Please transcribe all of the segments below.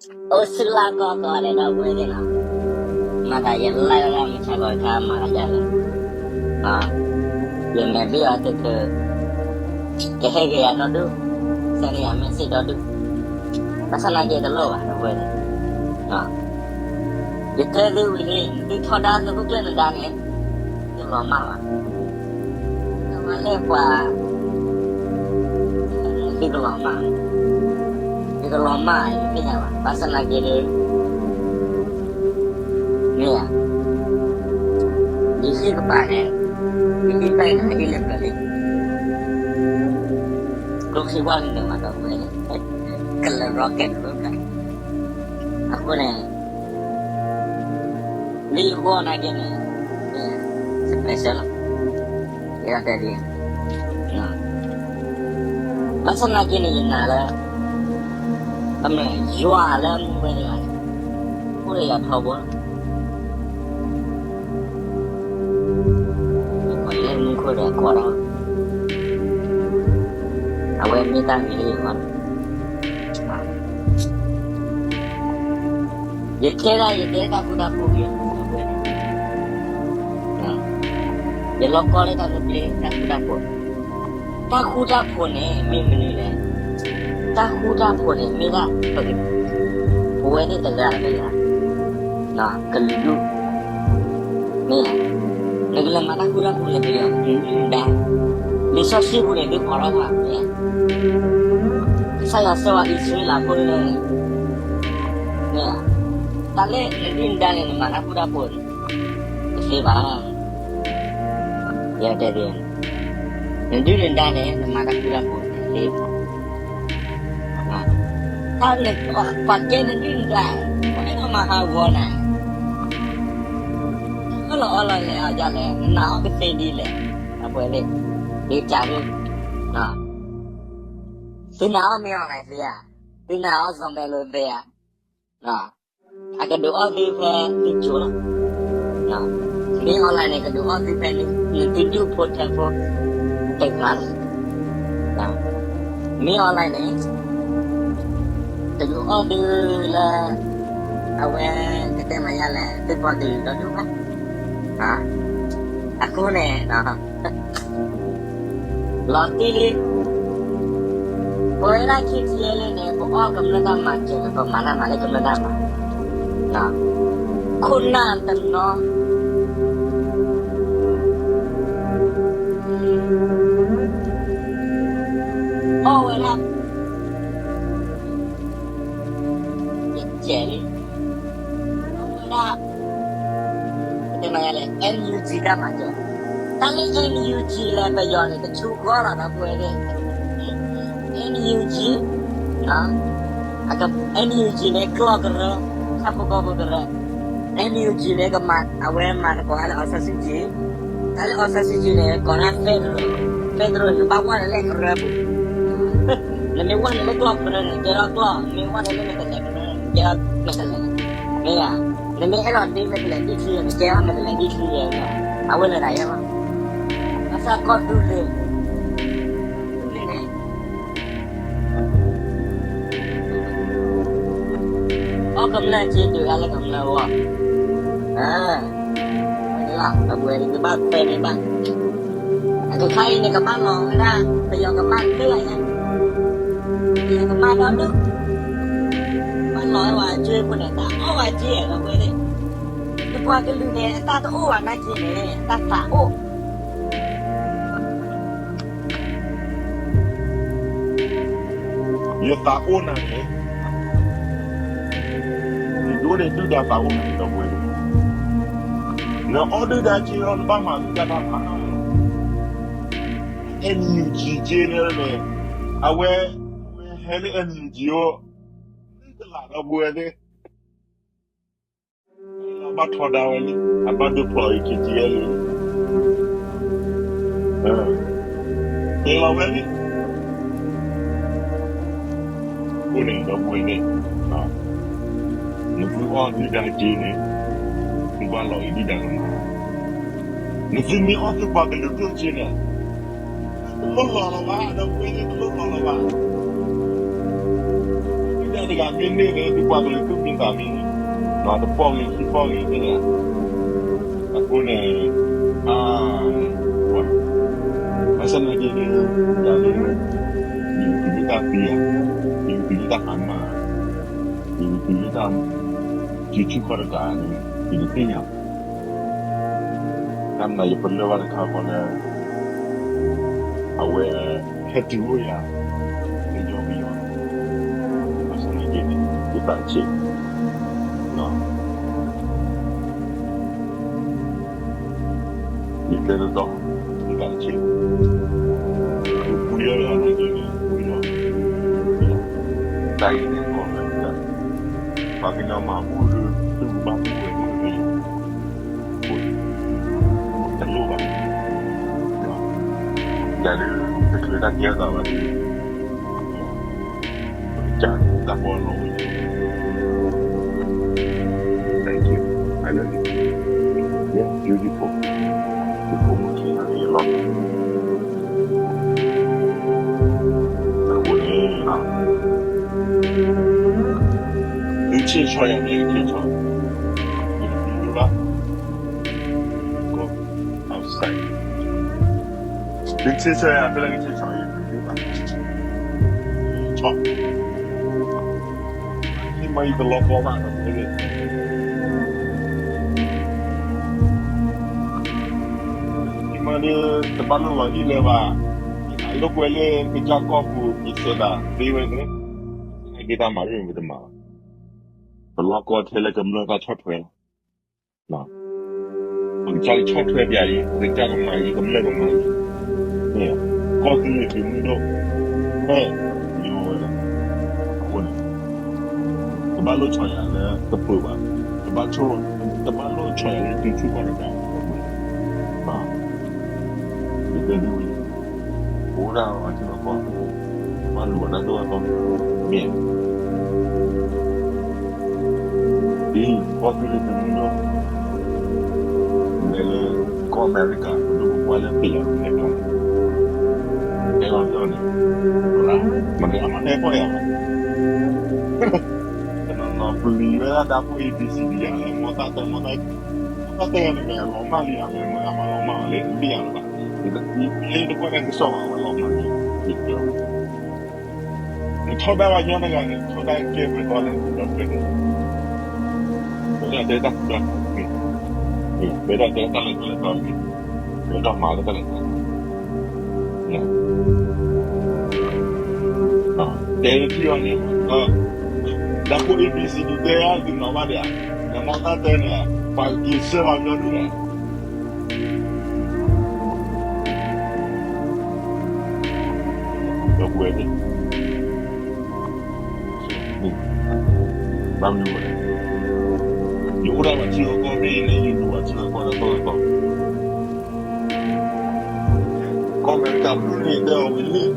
အိၣ်ဆူၣ်လၢကီၢ်ကီၢ်လဲၣ်ဒီပုၢ်ဝဲၢ်သ့ၣ်နီၤ, မၤသးယလၢ်လၢမုၢ်ဆါခီခါမၤသးယၤလဲၣ်, ယမဲာ်ဘၣ်အီၤတက့ၢ်, ကဟဲက့ၤယၤဒီဒူၣ်, စဲးန့ၢ်ယၤ message ဒီဒူၣ်, ဘၣ်ဆၣ်နာ်က့တလိၣ်ဘၣ်ဒီပုၢ်ဝဲၢ်သ့ၣ်, ယတဲသုဝံၤလံ သုထီဒါသုးခိၣ်ကျၢၢ်နဒါန့ၣ်, သုလီၤမၢ်ဘၣ်, တမၤလၢပှၤ သုကလီၤမၢ်, ယကလီၤမၢ် ယသ့ၣ်ညါဘၣ်, ဘၣ်ဆၣ်နာ်က့ဒီး မ့ၢ်ဧါ, ယဟံၣ်ကပၤန့ၣ်, ယဟံၣ်ဖဲန့ၣ်ဟဲဒ်လဲၣ်ဖျၢၣ်လံ, ကျိချံကွၢ်န့ၣ်မၤဒီပုၢ်ဝဲၢ်န့ၣ်, ကလၢ rocket တဖျၢၣ်, အဃိန့ၣ် လံအဃိနာ်က့န့ၣ်, မ့ၢ် special လီၤ, ယတဲဒ်, ဘၣ်ဆၣ်နာ်က့န့ၣ် ယနာ်လၢ အမ့ၢ်ယွၤလၢမူဝဲတဂၤန့ၣ်, အိၣ်ဒီးယၤထီဘိလီၤ, ယကွၢ်လၢမူခိၣ်ဒီးကွၢ်ထီၣ်, အဝဲမ့ၢ်တၢ်ဂ့ၤလၢယဂီၢ်လီၤ. ယတဲဒၣ်ယတဲတၢ်ဃူတၢ်ဖိးက့ၤ, ယလီၤကီလၢတၢ်သဘျ့တၢ်ဃူတၢ်ဖိး, တၢ်ဃူတၢ်ဖိးန့ၣ် မ့ၢ်မနုၤလဲၣ်, တၢ်ဃူတၢ်ဖိးန့ၣ် မ့ၢ်ဒၣ်ပက, ပဝဲသ့ၣ်တဂၤတဂၤ ကလုာ်ဒူၣ်, မ့ၢ်ဧါ, နကလဲၤမၤတၢ်ဃူတၢ်ဖိးန့ၣ် ပယီၤကလုာ်ဒူၣ်ဒါ, လံာ်စီဆှံပူၤန့ၣ် ဒုးကိးထီၣ်ပှၤ, မ့ၢ်ဧါ, ကစၢ်ယွၤဆှၢဝဲအံၣ်စရ့လးဖိလၢ, မ့ၢ်ဧါ, တၢ်လၢနဒုၣ်နဒါန့ၣ် နမၤတၢ်ဃူတၢ်ဖိးန့ၣ်, တသ့ဘၣ်, ယတဲဒ်, နဒုၣ်နဒါန့ၣ် နမၤတၢ်ဃူတၢ်ဖိးန့ၣ် တသ့ဘၣ် တၢ်န့ၣ်ပှၤကဲနဒုၣ်နဒါ, ပှၤအဲၣ်ဒိးမၤဟးဂီၤနၤ, အၢၣ်လီၤအီလီၤလဲၤအီၤဒ်လဲၣ်, နနာ်အီၤကသ့ဒ်လဲၣ်, အပှဲၤလံ, ဒ်တၢ်ရ့, သုနာ်အီၤမ့ၢ်အီၤလဲၣ်သ့ဧါ, သုနာ်အီၤစီၤမဲလိာ်သ့ဧါ, အကဒုးအီၣ်သုဖဲသုကၠိလီၤ, မ့ၢ်အီၤလဲၣ်န့ၣ် ကဒုးအီၣ်သုဖဲနသုဒူၣ်ဖိထၢဖိ, တဂၤလီၤ မ့ၢ်အီၤလဲၣ်န့ၣ်, တဒုးအီၣ်သုလၢ, အဝဲကတဲမၤယါလဲၣ် သုပှၤကလုာ်ဒီဒူၣ်ဘၣ်, အဃိန့ၣ်, လီၤတံၢ်လံ, ပဝဲဒၣ်ခံထံၣ်လၢန့ၣ် ပအီၣ်ကမျၢၢ်တၢ်မၤစၢၤ ပမၤတၢ်မၤလၢကမျၢၢ်တၢ်မၤ, ခိၣ်နၢ်တနီၤ အီၣ်ဝဲဒၣ်, ယကဲလံ, အီၣ်ဝဲဒၣ်, ပတဲမၤယါလဲၣ် NUG တၢ်မၤစၢၤ, တၢ်လၢ NUG လဲၣ် ပယီၤန့ၣ် တဆူဃီလီၤဒီပုၢ်ဝဲၢ်သ့ၣ်, NUG, NUG န့ၣ် ကျီၢ်ကရၢ, ဆၣ်ဖိကီၢ်ဖိကရၢ, NUG န့ၣ် ကမၤ အဝဲမၤသကိးလၢ အောင်ဆန်းစုကြည်, တၢ်လၢ အောင်ဆန်းစုကြည် န့ၣ် ကိးလၢ federal, federal န့ၣ် နဘၣ်ဝဲနုာ်လၢကရၢပူၤ, နမ့ၢ်ဝဲနုာ်လၢကျီၢ်ကရၢန့ၣ် ကဲထီၣ်ကျီၢ်, မ့ၢ်ဝဲနုာ်လၢမဲာ်တဲၤလဲၤကရၢန့ၣ် ကဲထီၣ်မဲာ်တဲၤလဲၤ, မ့ၢ်ဧါ, နမ့ၢ်အဲၣ်ဒိးဒ့မဲာ်တဲၤလဲၤဒံၣ်ခံန့ၣ် ကဲထီၣ်မဲာ်တဲၤလဲၤဒံၣ်ခံယဲ, အဝဲန့ၣ်ဒၣ်ယဲလီၤ, ဘၣ်ဆၣ်ကီၢ်သူလ့ၤ, သူလ့ၤန့ၣ် အီၣ်ကမျၢၢ်က့ၤတုၤဒၣ်လၢကမျၢၢ်အဂီၢ်, ဝဲဒၣ် အဝဲန့ၣ်ကဘၣ်ခွဲးန့ၢ်ဘၣ်, အကခါအံၤန့ၣ် ကဘၣ်လီၤဝဲဒၣ် ပယီၤကမၣ်လၢယၤ, ပယီၤကမၣ်ဒီဒူၣ်, ဘၣ်လီၤဝဲအကၠွ့ဖိန့ၣ် တၢ်အီၣ်ဝဲက့ၤဒီပုၢ်ဝဲၢ်သ့ၣ်, ပပှၤကလုာ်န့ၣ် အတၢ်တအိၣ်ဘၣ်နာ်က့န့ၣ် တၢ်သးအိၣ် ယသးအိၣ်နၤန့ၣ်, ယဒိးန့ၢ်ဒုၣ်ဒါသးအိၣ်နၤန့ၣ်ဒီပုၢ်ဝဲၢ်, နအီၣ်ဒုၣ်ဒါက့ၤလီၤ နဘၣ်မၤဒုၣ်ဒါတၢ်မၤ, NUG က့ၤန့ၣ်, အဝဲ, အဝဲဟဲလၢ NUG အိၣ်, နကလးဒီပုၢ်ဝဲၢ်သ့ၣ် ဘၣ်ထီဒါဝဲလံ, အဘၣ်ဒိဖျိးအံၤ ခံဆံယဲၢ်လံ, ကျဲၤလီၤဝဲလံ, အဃိန့ၣ်ဒီပုၢ်ဝဲၢ်သ့ၣ်, နသုအီၣ်ဒုၣ်ဒါက့ၤန့ၣ်, သုဘၣ်လီၤအံၤဒုၣ်ဒါကမၤ, နသုမ့ၢ်အီၣ်သုပှၤကလုာ်ဒူၣ်က့ၤန့ၣ်, တလိၣ်လီၤလီၤဘၣ် ဒီပုၢ်ဝဲၢ်သ့ၣ် တလိၣ်လီၤလီၤဘၣ်, ဒုၣ်ဒါ တဂၤမ့ၢ်န့ၢ်လၢသုပှၤကလုာ်သူၣ်မံသးမံန့ၣ်, တပီၢ်ဂ့ၤခံပီၢ်ဂ့ၤန့ၣ်ဧါ, အဃိန့ၣ်, အါ, ဘၣ်ဆၣ်သနာ်က့န့ၣ်, ယၤန့ၣ်, ယကတုၤလၢတၢ်သံဧါ, ယကတုၤလၢတၢ်ဟါမၢ်ဧါ, ယကတုၤလၢတၢ်, စုဆူၣ်ခီၣ်တကးန့ၣ်, ယတသ့ၣ်ညါဘၣ်. တၢ်မၤယပလၢၢ်ဘၣ်တခါဃီလၢ အဝဲဟဲတုၤအိၣ်ယၤ, ကယီကယီ, ဘၣ်ဆၣ်သနာ်က့န့ၣ် ယသးတဆံး, ယတဲတတီ, ယသးတဆံး, ယပှ့ၤအီၣ်ယၤနာ်က့န့ၣ် ပှ့ၤအီၣ်, တၢ်အံၤန့ၣ်ကီၢ်လၢ ပှၤကညီမၤဘူၣ်ဒီး သုကဘၣ်ဘူၣ်ဝဲဒၣ်, တလိၣ်ဘၣ်, ယၤဒ် တချုးတၢ်ကဲထီၣ်သးဘၣ်ဒ်, ပကစၢ်တၢ်ပီၢ်လီၤဝဲ, Thank you, I love you, yeah, beautiful, ယဖိမုၣ်ခံဂၤန့ၣ်လီၤ. အဃိန့ၣ်, သုဆ့ၣ်ဆီယၤ မ့ၢ်ကဆ့ၣ်ဆီ, ယတသံလၢၤဘၣ်, go outside, သုဆ့ၣ်ဆီယၤ ဖဲလၢကဆ့ၣ်ဆီ ယတသံလၢၤဘၣ်, ဆီ, မ့ၢ်ယတလီၤကီဘၣ်ဒီး မ့ၢ်ဒီး တဘၣ်လိၣ်လီၤဟံၣ်လၢၤဘၣ်, ယဟးလိာ်ကွဲလၢကစၢ်ကီၢ်ပူၤ ယစဲးသးသ့ဝဲန့ၣ်, သနာ်က့တၢ်မၤရ့ၣ်မ့ၢ်တမၤဘၣ်, ပလီၢ်ကီထဲလၢကမျၢၢ်တၢ်ဆီၣ်ထွဲလီၤ. ပကစၢ်ကဆီၣ်ထွဲပျးအံၤ, ပကစၢ်ကမၤအံၤ, ကမျၢၢ်ကမၤအံၤ, ကီၢ်သူလ့ၤသုးမုၢ်ဒိၣ်, ဖဲ, အဃိန့ၣ် တဘၣ်လိၣ်ဆီၣ်ယၤလၢတပၢၤဘၣ်, တဘၣ်, တဘၣ်လိၣ်ဆီၣ်ယၤလၢတစုဆူၣ်ခီၣ်တကး, ယတဲဒ်ဝဲ, ပဝဲဒၣ်အီၤထံလီၤကီၢ်, ဘၣ်လူၤအီၤတၢ်ဒိၣ်တၢ်ထီ, မ့ၢ် ဒ်ကီၢ်သူလ့ၤသုးမုၢ်ဒိၣ်, လဲၤလၢကီၢ်အမဲရကၤ ပဒိၣ်ပပှၢ်လၢပယီၤန့ၣ်, တဲလီၤတၢ်န့ၣ်, မတၤမၤဟဲဖီၣ်ယၤဘၣ်, တနီၤနီၤပျံၤဝဲဒၣ်ဒၣ်ဖိ A B C D ယၤလၢ မီၢ်တၢ်တဲ, မီၢ်တၢ်တဲန့ၣ် လီၤမၢ်လံဧါ, မ့ၢ်မတၤမၤလီၤမၢ်အီၤလဲၣ် တသ့ၣ်ညါလၢၤဘၣ်, ယတကွၢ်တၢ်ကစီၣ်ဘၣ် အဝဲလီၤမၢ်လံ, ယတဲ နထီဒါပှၤကညီတဂၤန့ၣ် နထီဒါကဲပှဲၤထီၣ်လဲၣ် ဒီပုၢ်ဝဲၢ်သ့ၣ်, ပဝဲဒၣ်တဲတၢ်ဃူတၢ်ဖိး, ပဝဲဒၣ်တဲတၢ်လဲၤထီၣ်လဲၤထီၣ်, ပဝဲဒၣ်မၤလၢတၢ်လဲၤထီၣ်လဲၤထီၣ်, တဲထံၣ်အီၤန့ၣ်, ဒၣ်ဖိ A B C D တဲအီၤ ဒုးနီၢ်ဘၣ်ဒံးဧါ, ဒီးမီၢ်တၢ်တဲန့ၣ်, ပှၤက့ၤဆှၢပှၤကညီဒုးဧါ ဒီပုၢ်ဝဲၢ်သ့ၣ်, ဘၣ်မနုၤအဃိလဲၣ်, ယအိၣ်ဒၣ်ပှၤထံဂၤကီၢ်ဂၤ ယလူၤပှၤထံဂၤကီၢ်ဂၤတတီၤတတီၤ, ကီၢ်အမဲရကၤဘျုးန့ၣ် တဲအီၤဝံၤလံ,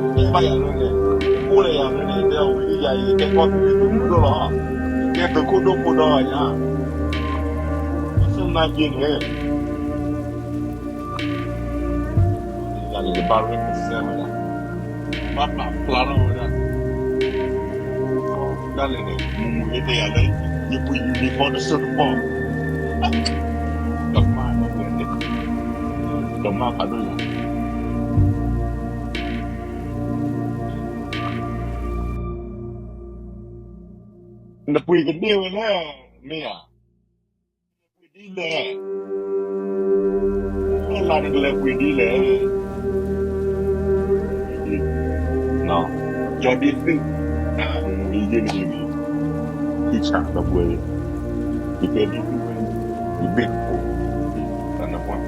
တဲဘၣ်ယၤလၢန့ၣ်, အိၣ်လၢယၤလၢန့ၣ် တဲအီၤဝံၤလံ ယၤအံၤ ယကဲကီၢ်သူလ့ၤသုးမုၢ်ဒိၣ်လီၤ, ယကဲသုးခိၣ်ဒိၣ်ဖိဒီးယၤ, ဘၣ်ဆၣ်သနာ်က့န့ၣ် ယၤန့ၣ် ယဘၣ် represent ဝဲဒၣ်, ဘၣ်ပာ်ဖျါထီၣ်ဝဲဒၣ်, ဒၣ်လဲာ်န့ၣ် မုၢ်မုၢ်ဟဲတဲယၤလၢ ယပှ့ၤ uniform တစိၢ်တပီၢ်, ကမၣ်ဒီးဝဲန့ၣ်, ကမၣ်ဖးဒိၣ်ညါ, နပှ့ၤကန့ၢ်ဝဲလဲၣ်, မ့ၢ်ဧါ ပှ့ၤဒ်လဲၣ်, လၢ်လၢ်နကလဲၤပှ့ၤဒ်လဲၣ်, ကၠီဒ့သုး, အံၤယဲန့ၣ်, ဟံၣ်ဆၣ်ဒီပုၢ်ဝဲၢ်, ယကဲဒ့သုးဝဲ, ယဘ့ၣ်ကဖိ, တၢ်နၢ်ပှၢ်,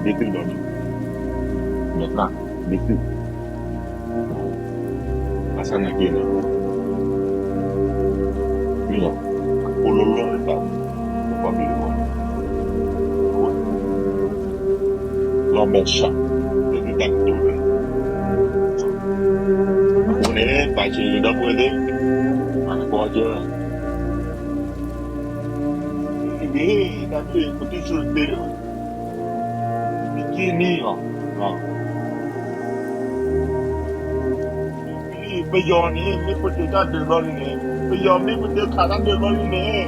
ဒ့သုးဒီးဒ့, မဲာ်သၣ်, ဒ့သုး ဘၣ်ဆၣ်သနာ်က့န့ၣ်, မ့ၢ်ဧါ, အိၣ်လီၤလီၤလၢတၢ်အိၣ်မူ ပှၤဘျုးတဂီၢ်န့ၣ်, အဃိန့ၣ်, လီၤမဲာ်ဆှး, လၢသုတၢ်ကတိၤတၢ်န့ၣ်, အဃိန့ၣ် ပာ်စၢၤယဒီပုၢ်ဝဲၢ်သ့ၣ်, မၤသကိးကဲ, မ့ၢ်ဂ့ၤ တၢ်ဘျုး ပတုၤဆူတသ့ဒီး မ့ၢ်က့ၤန့ၢ်အီၤ, မ့ၢ် ပယီၤန့ၣ် မ့ၢ်ပတုာ်တၢ်ဒုးဘျီန့ၣ်, ပယီၤမ့ၢ်ပတုာ်ခးတၢ်ဒုးဘျီန့ၣ်,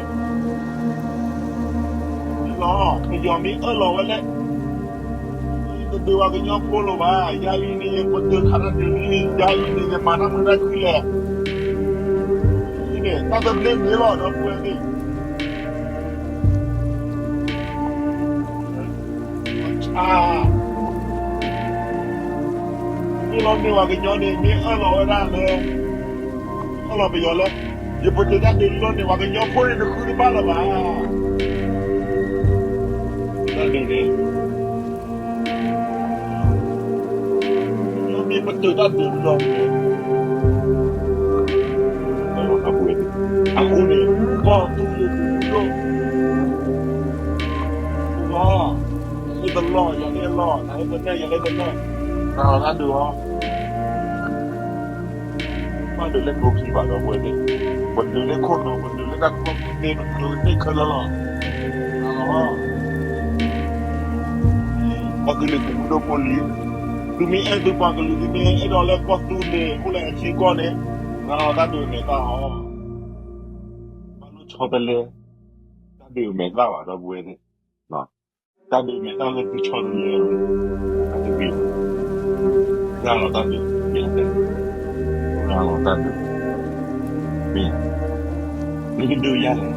လီၤ, ပယီၤမ့ၢ်အၢၣ်လီၤဝဲလၢ တဒုးပှၤကညီဖိလၢၤဘၣ်, ယၤအံၤန့ၣ် ပတုာ်ခးတၢ်ဒုးလံ, ယၤအံၤန့ၣ် ယမၤတၢ်မုာ်တၢ်ခုလဲၣ်, အံၤန့ၣ် တၢ်သဘျ့န့ၣ်လီၤ ဒီပုၢ်ဝဲၢ်သ့ၣ် ဆါ, မ့ၢ်လီၤန့ၢ်ပှၤကညီန့ၣ် မ့ၢ်အၢၣ်လီၤဝဲဒၣ်လၢ, အၢၣ်လီၤပယီၤလၢ ယပတုာ်တၢ်ဒုးလီၤန့ၣ် ပှၤကညီဖိန့ၣ် နဃုတဘၣ်လၢၤဘၣ်, တၢ်ဒုးန့ၣ် မ့ၢ်ပတုာ်တၢ်ဒုးလီၤန့ၣ်, အဃိန့ၣ် ကီၢ်သူလ့ၤသုးမုၢ်ဒိၣ်, လီၤ, နဟ့ၣ်တလီၢ် ယၤဟ့ၣ်တလီၢ်, နဟ့ၣ်တနၢၣ် ယၤဟ့ၣ်တနၢၣ်, နလီၤတၢ်ဒုးအီၤ ဘၣ်ဒုးလၢကျိချံဘၣ်ဒီပုၢ်ဝဲၢ်သ့ၣ်, ပဒုးလၢခိၣ်နူာ်, ပဒုးလၢတၢ်ကူၣ်ဘၣ်ကူၣ်သ့, ပဒုးလၢသ့ၣ်ခဲလၢာ်လီၤ, နလီၤ, ကီၢ်သူလ့ၤသုးမုၢ်ဒိၣ်ဖိလံ, သုမ့ၢ်အဲၣ်သုပှၤကလုာ်, သုမ့ၢ်အဲၣ်ဒိးလၢကီၢ်သူလ့ၤအိၣ်လၢအထံကီၢ်န့ၣ်, နလီၤတၢ်ဒုးမဲာ်သၣ်အီၤ, ဘၣ်လိၣ်ဆီတလဲ တၢ်ဒုးမဲာ်သၣ်ဘၣ်ဒီပုၢ်ဝဲၢ်သ့ၣ်, တၢ်ဒုးမဲာ်သၣ်လၢသုဆီတလဲ, တၢ်ဒုး, ရၤလီၤတၢ်ဒုး, ရၤလီၤတၢ်ဒုး, မ့ၢ်, မ့ၢ်ကဒုးယၤလဲၣ်,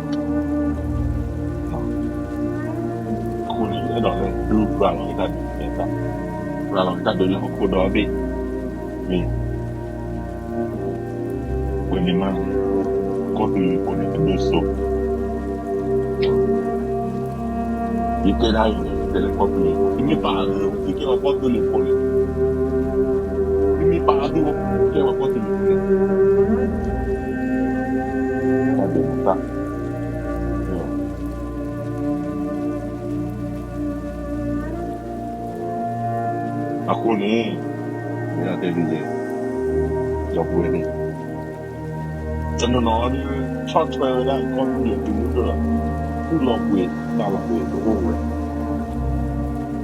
အဃိန့ၣ် အဲၣ်ဒိးလၢသုရၤလီၤတၢ်ဒုး, ရၤလီၤတၢ်ဒုးလၢဟီၣ်ခိၣ်ဒီဘ့ၣ်, မ့ၢ် ဝဲန့ၣ်မး, ကီၢ်သူလ့ၤဖိန့ၣ် ပဒိၣ်စိ, ယတဲဒၣ်အံၤန့ၣ် တဲလၢကီၢ်သူလ့ၤဖိ, သုမ့ၢ်ပာ်အသု သုကဲဝဲကီၢ်သူလ့ၤဖိန့ၣ်, သုမ့ၢ်ပာ်အသု သုကဲဝဲကီၢ်သူလ့ၤဖိန့ၣ်, တၢ်ဒုးမတၢ် အဃိန့ၣ် မ့ၢ်ဒၣ်တဲဒ်လဲၣ်, ဒီပုၢ်ဝဲၢ်သ့ၣ်, တနီၤနီၤဒုး ဆီၣ်ထွဲဝဲဒၣ်ကီၢ်သူလ့ၤသုးမုၢ်ဒိၣ်လီၤ, သူၣ်လီၤပှ့ၤသးလီၤပှ့ၤတအိၣ်ဝဲ,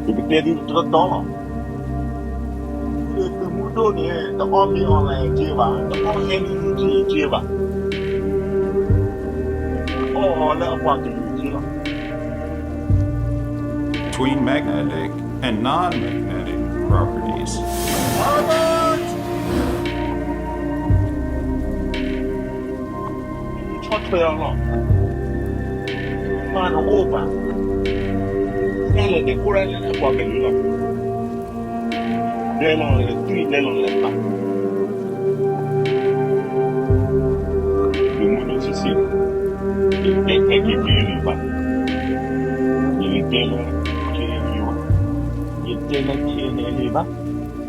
ယကတဲသုတတီလီၤ, သုးမုၢ်ဒိၣ်န့ၣ် တအီၣ်မ့ၤ online က့ဘၣ်, တအီၣ် NUG က့ဘၣ်, အီၣ်လၢအပှၤကလုာ်က့လီၤ. Between magnetic and non-magnetic properties. ဆီၣ်ထွဲအီၤလီၤ, မၤနအိၣ်ဘၣ်, ဒ်လဲၣ်န့ၣ် အိၣ်ဒၣ်လၢအပှၤကလုာ်လီၤ, လဲၤလီၤလဲၤသွံၣ် လဲၤလီၤလဲၤသး သုးမုၢ်ဒိၣ်ဆံးဆံး, ယတဲဖဲ K K N ဘၣ်, ယတဲလၢ K N U ဘၣ်, ယတဲလၢ K N L A ဘၣ်,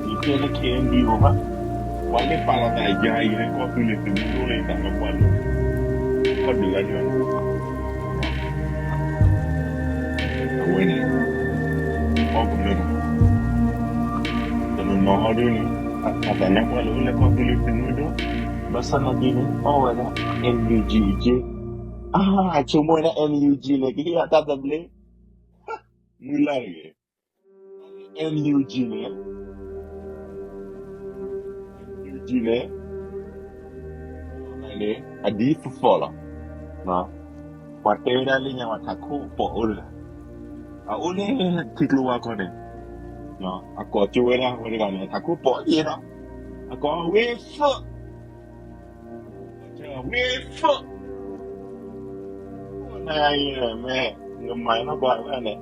ယတဲလၢ K N D O ဘၣ်, ပှၤလၢပာ်လီၤသးယၤအံၤလၢကီၢ်သူလ့ၤသုးမုၢ်ဒိၣ်လၢယသးလၢပှၤဒိၣ်, ကီၢ်ဒုးဂၤန့ၣ် အဝဲန့ၣ် အီၣ်ကမၢၢ်, တနီၤနီၤဟီဒ်န့ၣ် အသးနါပှၢ်လၢအိၣ်လၢကီၢ်သူလ့ၤသုးမုၢ်ဒိၣ်, ဘၣ်ဆၣ်နာ်က့န့ၣ် အီၣ်ဝဲဒၣ် N U G အက့, အါ ဆိကမိၣ်ဝဲဒၣ် N U G န့ၣ် ကဟ့ၣ်အတၢ်သဘျ့, မုၢ်လၢ်တဂ့ၤ, N U G န့ၣ် N U G န့ၣ် န့ၣ် အဒ်သိးသိးလီၤ. ပှၤတဲဝဲဒၣ်လၢညါ ပှၤထးခိၣ်ပိာ်အိၣ်တဂၤ, အအိၣ်လၢထံကျိဝါခီန့ၣ်, အကိးကၠိဝဲဒၣ်ဝဲတဂၤန့ၣ် ထးခိၣ်ပိာ်ယဲဒီး, အကိးဝ့ၢ်ဖၢၣ်, ဝ့ၢ်ဖၢၣ်, နၤအံၤမ့ၢ် နမၤနီၢ်ကီၢ်ဝဲဒၣ်န့ၣ်,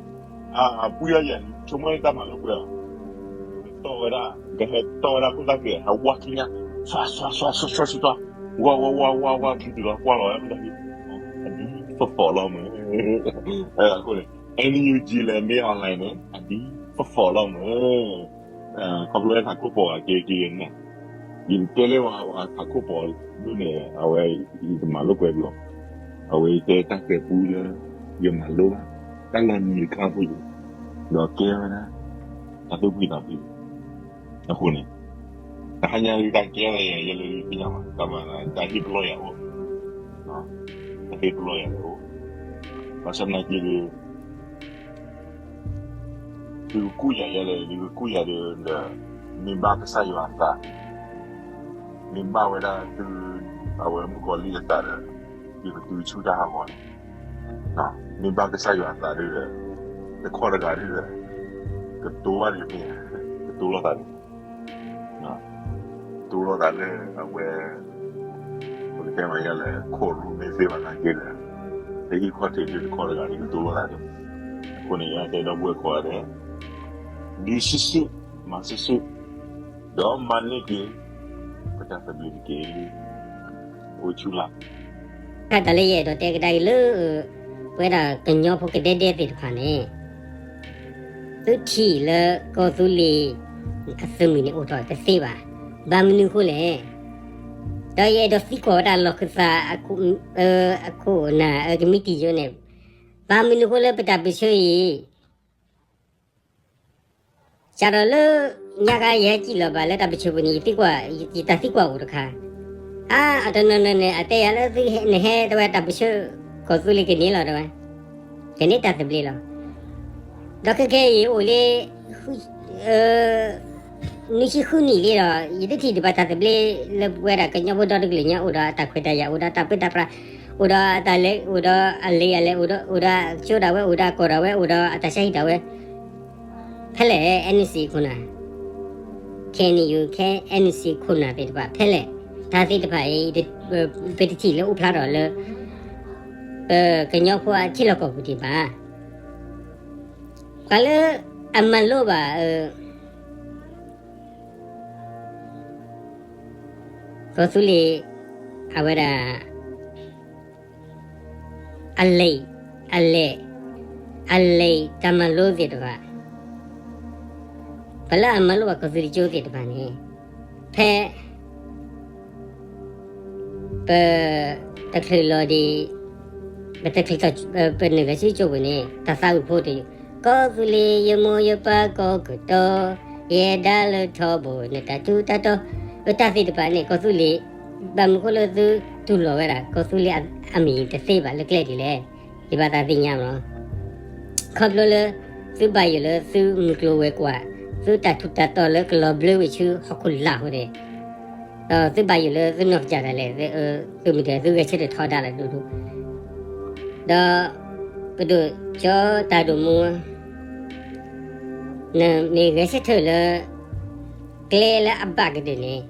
အပှံၢ်အီၤယဲၢ် ဆိကမိၣ်လၢတၢ်မၤလိာ်ကွဲးအီၤ, တီၢ်ဝဲဒၣ်, ကဟဲတီၢ်ဝဲဒၣ်ခိၣ်သၣ်က့ၤ ဟဲဝါခံညါ, ဆွါဆွါဆွါဆွါဆွါ, ဝါဝါဝါဝါဝါ ခံတုၤလီၤ ကွၢ်လီၤဝဲခိၣ်သၣ်က့ၤ, အဒ်သိးသိးလီၤမ့ၢ်, အဃိန့ၣ် NUG လဲၣ် မ့ၢ် online န့ၣ် အဒ်သိးသိးလီၤမ့ၢ်, ခီဖျိလၢထးခိၣ်ပိာ်အက့ၤက့ၤန့ၣ်, ယတဲလၢဝဲထးခိၣ်ပိာ်ဒ်န့ၣ် အဝဲ ယတမၤလိာ်ကွဲးဘၣ်, အဝဲယတဲတၢ်ကဲပူလၢ ယမၤလိဘၣ် တၢ်လီၤနံၤတခါဖိယိာ်, ဒီးကဲဝဲဒၣ် တၢ်သူၣ်ဖှံသးဖှံ, အဃိန့ၣ် တဟါညါတၢ်ကဲဝဲယဲလၢယသ့ၣ်ညါဘၣ်, တၢ်မၤ တၢ်ဟ့ၣ်ပလီၢ်ယၤအိၣ်, တၢ်ဟ့ၣ်ပလီၢ်ယၤအိၣ်, ဘၣ်ဆၣ်သနာ်က့ဒီး သုကကူၣ်ယၤယဲလဲၣ်, သုကကူၣ်ယၤဒီး မ့ၢ်ဘၣ်ကစၢ်ယွၤအသး, မ့ၢ်ဘၣ်ဝဲဒၣ်သု အဝဲမုၣ်ကီၤလံၢ်အသးဒီး ယကတုၤဆူတၢ်ဟးဂီၤန့ၣ်, မ့ၢ်ဘၣ်ကစၢ်ယွၤအသးဒီး တခီတဂၤဒီး ကတိၤဘၣ်န့ၣ်မ့ၢ် ကတိၤလိာ်သးန့ၣ် တိၤလိာ်သးလၢအဝဲ ပကတဲမ့ၢ်ယဲလၢ court room မ့ၢ်သ့ဘၣ်နာ်က့ဒီး တဟံၣ်ခီၣ်ထံးဒ်တခီတဂၤဒ်ကတိၤလိာ်သးန့ၣ်, အဃိန့ၣ် ယတဲဒီပုၢ်ဝဲၢ်ကိးဂၤဒဲး ဒုးဆူၣ်ဆူၣ် မၤဆူၣ်ဆူၣ် ဒီးမၤန့ၢ်က့ၤ ပတၢ်သဘျ့တက့ၢ်. အိၣ်ဆူၣ်လၢ် တၢ်လၢယအဲၣ်ဒိးတဲကဒါက့ၤလၢ ပဝဲဒၣ်ကညီဖိကဒဲဒဲသ့ၣ်တဖၣ်န့ၣ် သုထံၣ်လၢကီၢ်သူလ့ၤအသုးမုၢ်န့ၣ်အိၣ်ထီၣ်တသ့ဘၣ်. ဘၣ်မနုၤအဃိလဲၣ်. ဒီးယအဲၣ်ဒိးသံကွၢ်ဝဲဒၣ်လီၢ်ခၢၣ်သး အခိၣ်နၢ် ကမံးတံာ်ယိန့ၣ်, ဘၣ်မနုၤအဃိလၢပတၢ်ပၢၢ်ဆၢအံၤ စးထီၣ်လၢ ညါခါယဟဲစံၣ်လီၤဘၣ်လၢတၢ်ပၢၢ်ဆၢပူၤန့ၣ် ယသံကွၢ် ယတၢ်သံကွၢ်အိၣ်တခါ, အါ အတနီၤနီၤန့ၣ် အတဲယၤလၢသုနဟဲတဲဝဲတၢ်ပၢၢ်ဆၢ ကီၢ်သူလ့ၤကန့ၢ်လီၤတဲဝဲ, ကန့ၢ်တၢ်သဘျ့လီၤ. ဒီးခဲခဲအံၤအိၣ်လၢ နွံဆံဃုနံၣ်လံဒီး ယတထံၣ်ဒံးဘၣ်တၢ်သဘျ့လၢပဝဲဒၣ်ကညီဖိဒီတကလုာ်ညါ အိၣ်ဒီးအတၢ်ခွဲးတၢ်ယာ် အိၣ်ဒီးတၢ်ပၢတၢ်ပြး အိၣ်ဒီးအတၢ်လဲၤ အိၣ်ဒီးအလံာ်အလဲၢ် အိၣ်ဒီး အိၣ်ဒီးအကၠိဒၣ်ဝဲ အိၣ်ဒီးအကီၢ်ဒၣ်ဝဲ အိၣ်ဒီးအတၢ်ဆါဟံၣ်ဒၣ်ဝဲ ဖဲလဲၣ် NCA ခိၣ်နၢ်, KNU KNC ခိၣ်နၢ်သ့ၣ်တဖၣ်ဖဲလဲၣ်. တၢ်သ့ၣ်တဖၣ်အံၤ ပတထံၣ်လၢအိၣ်ဖျါထီၣ်လၢ ပကညီဖိအထံလီၢ်ကီၢ်ပူၤဒံးဘၣ်. ပှၤလၢအမၤလိဘၣ် ကီၢ်သူလ့ၤ အဝဲဒၣ် အလံာ် အလဲၢ် အလံာ်တၢ်မၤလိသ့ၣ်တဖၣ်, ပှၤလၢအမၤလိဘၣ်ကီၢ်သူလ့ၤကၠိသ့ၣ်တဖၣ်န့ၣ် ဖဲ ပ တချုးလီၤဒံး ပတချုး ပနုာ်ဂဲၤဆၢထၢၣ်ကၠိပူၤန့ၣ် တၢ်သးဝံၣ်ဖိတယုၢ် ကီၢ်သူလ့ၤယမိၢ်ယပၢ်ကီၢ်ကတီၤ ယဲဒၣ်လၢထီဘိန့ၣ် တၢ်ထူးတၢ်တီၤ အတၢ်သ့ၣ်တဖၣ်န့ၣ် ကီၢ်သူလ့ၤ ဘၣ်မနုၤဃိလၢသုတူၢ်လိာ်ဝဲဒၣ် ကီၢ်သူလ့ၤအမံၤတသ့ဘၣ်လၢကျဲဒ်လဲၣ်. ယဘၣ်သးသ့ၣ်ညါလီၤ. ခီဖျိလၢ သုဘၣ်ယိၣ်လၢသုမုၢ်ကျိၤဝဲၤကွာ် သုတၢ်ထူးတၢ်တီၤလၢကလီၤဘျၢဝဲဆူဟီၣ်ခိၣ်လာ်အဃိန့ၣ် ဒီးသုဘၣ်ယိၣ်လၢသုနီၢ်ကစၢ်ဒၣ်လဲာ် သုမ့ၢ်တဲသုဂဲၤဆၢထၢၣ်ထီဒါလၢဒူဒူ, ဒီး ပဒိၣ်ကၠီတၢ်ဒိၣ်မူ နမ့ၢ်ဂဲၤဆၢထၢၣ်လၢ ကျဲလၢအဘၣ်ကတၢၢ်န့ၣ်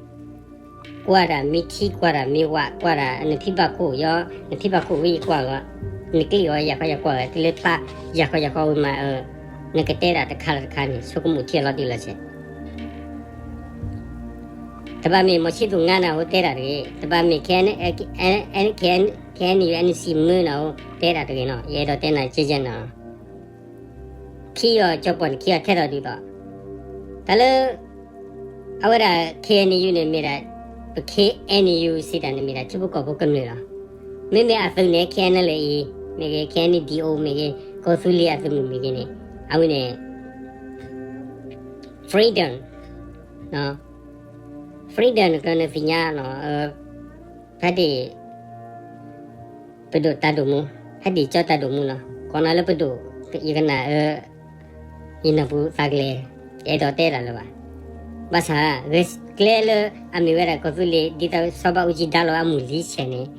ကွၢ်တၢ်မ့ၢ်ထံ ကွၢ်တၢ်မ့ၢ်ဝး ကွၢ်တၢ်နဖံဘၣ်ခိၣ်ယီၤ နဖံဘၣ်ခိၣ်ဝံၤကွၢ်လီၤ နကျံၣ်အီၤယၤခီယၤကွၢ်ဝဲ တုၤလၢဖျါ ယၤခီယၤဃီဝံၤမး နကတဲဒၣ်တခါလၢတခါန့ၣ် ဆိကမိၣ်ထံအလီၤတံၢ်လီၤဆဲး တဘၣ်မ့ၢ်မီၤဆံသူၣ်ငါနၤဧိၤတဲဒၣ်တဂ့ၤ, တဘၣ်မ့ၢ် KNU NC မၢနၤဧိၤတဲဒၣ်တဂ့ၤနီၤ, ယအဲၣ်ဒိးတဲနၤကဲကဲနီၤ, ခံအီၤကၠီပီၣ်န့ၣ် ခံအီၤထဲသိးဒ်သိး, တၢ်လၢ အဝဲဒၣ် KNU န့ၣ်မ့ၢ်ဒၣ် ပ KNU စံးတၢ်န့ၣ်မ့ၢ်ဒၣ်ထံဖိကီၢ်ဖိကမျၢၢ်လီၤ. မ့မ့ၢ်အသုးန့ၣ် KNLA မ့ၢ်ဂ့ၤ KNDO မ့ၢ်ဂ့ၤ ကီၢ်သူလ့ၤအသုးမုၢ်မ့ၢ်ဂ့ၤန့ၣ် အဝဲန့ၣ် freedom, freedom န့ၣ်ကျိၤန့ၣ်သ့ၣ်ညါနီၤ, ဖဲဒၣ် ပဒိၣ်တၢ်ဒိၣ်မူ, ဖဲဒၣ်ကၠီတၢ်ဒိၣ်မူနီၤ, ကိးနၤလၢပဒိၣ်, ယကနၣ် ယနၢ်ပူၤသးကလဲၤ, ယအဲၣ်ဒိးတဲတၢ်လၢၤဘၣ်. ဘၣ်ဆၣ် ကျဲလၢအမ့ၢ်ဝဲဒၣ်ကီၢ်သူလ့ၤ ဒ်သိးစီၤဘးအူကၠံဒါလီၤအမုၢ်လံဆဲးန့ၣ်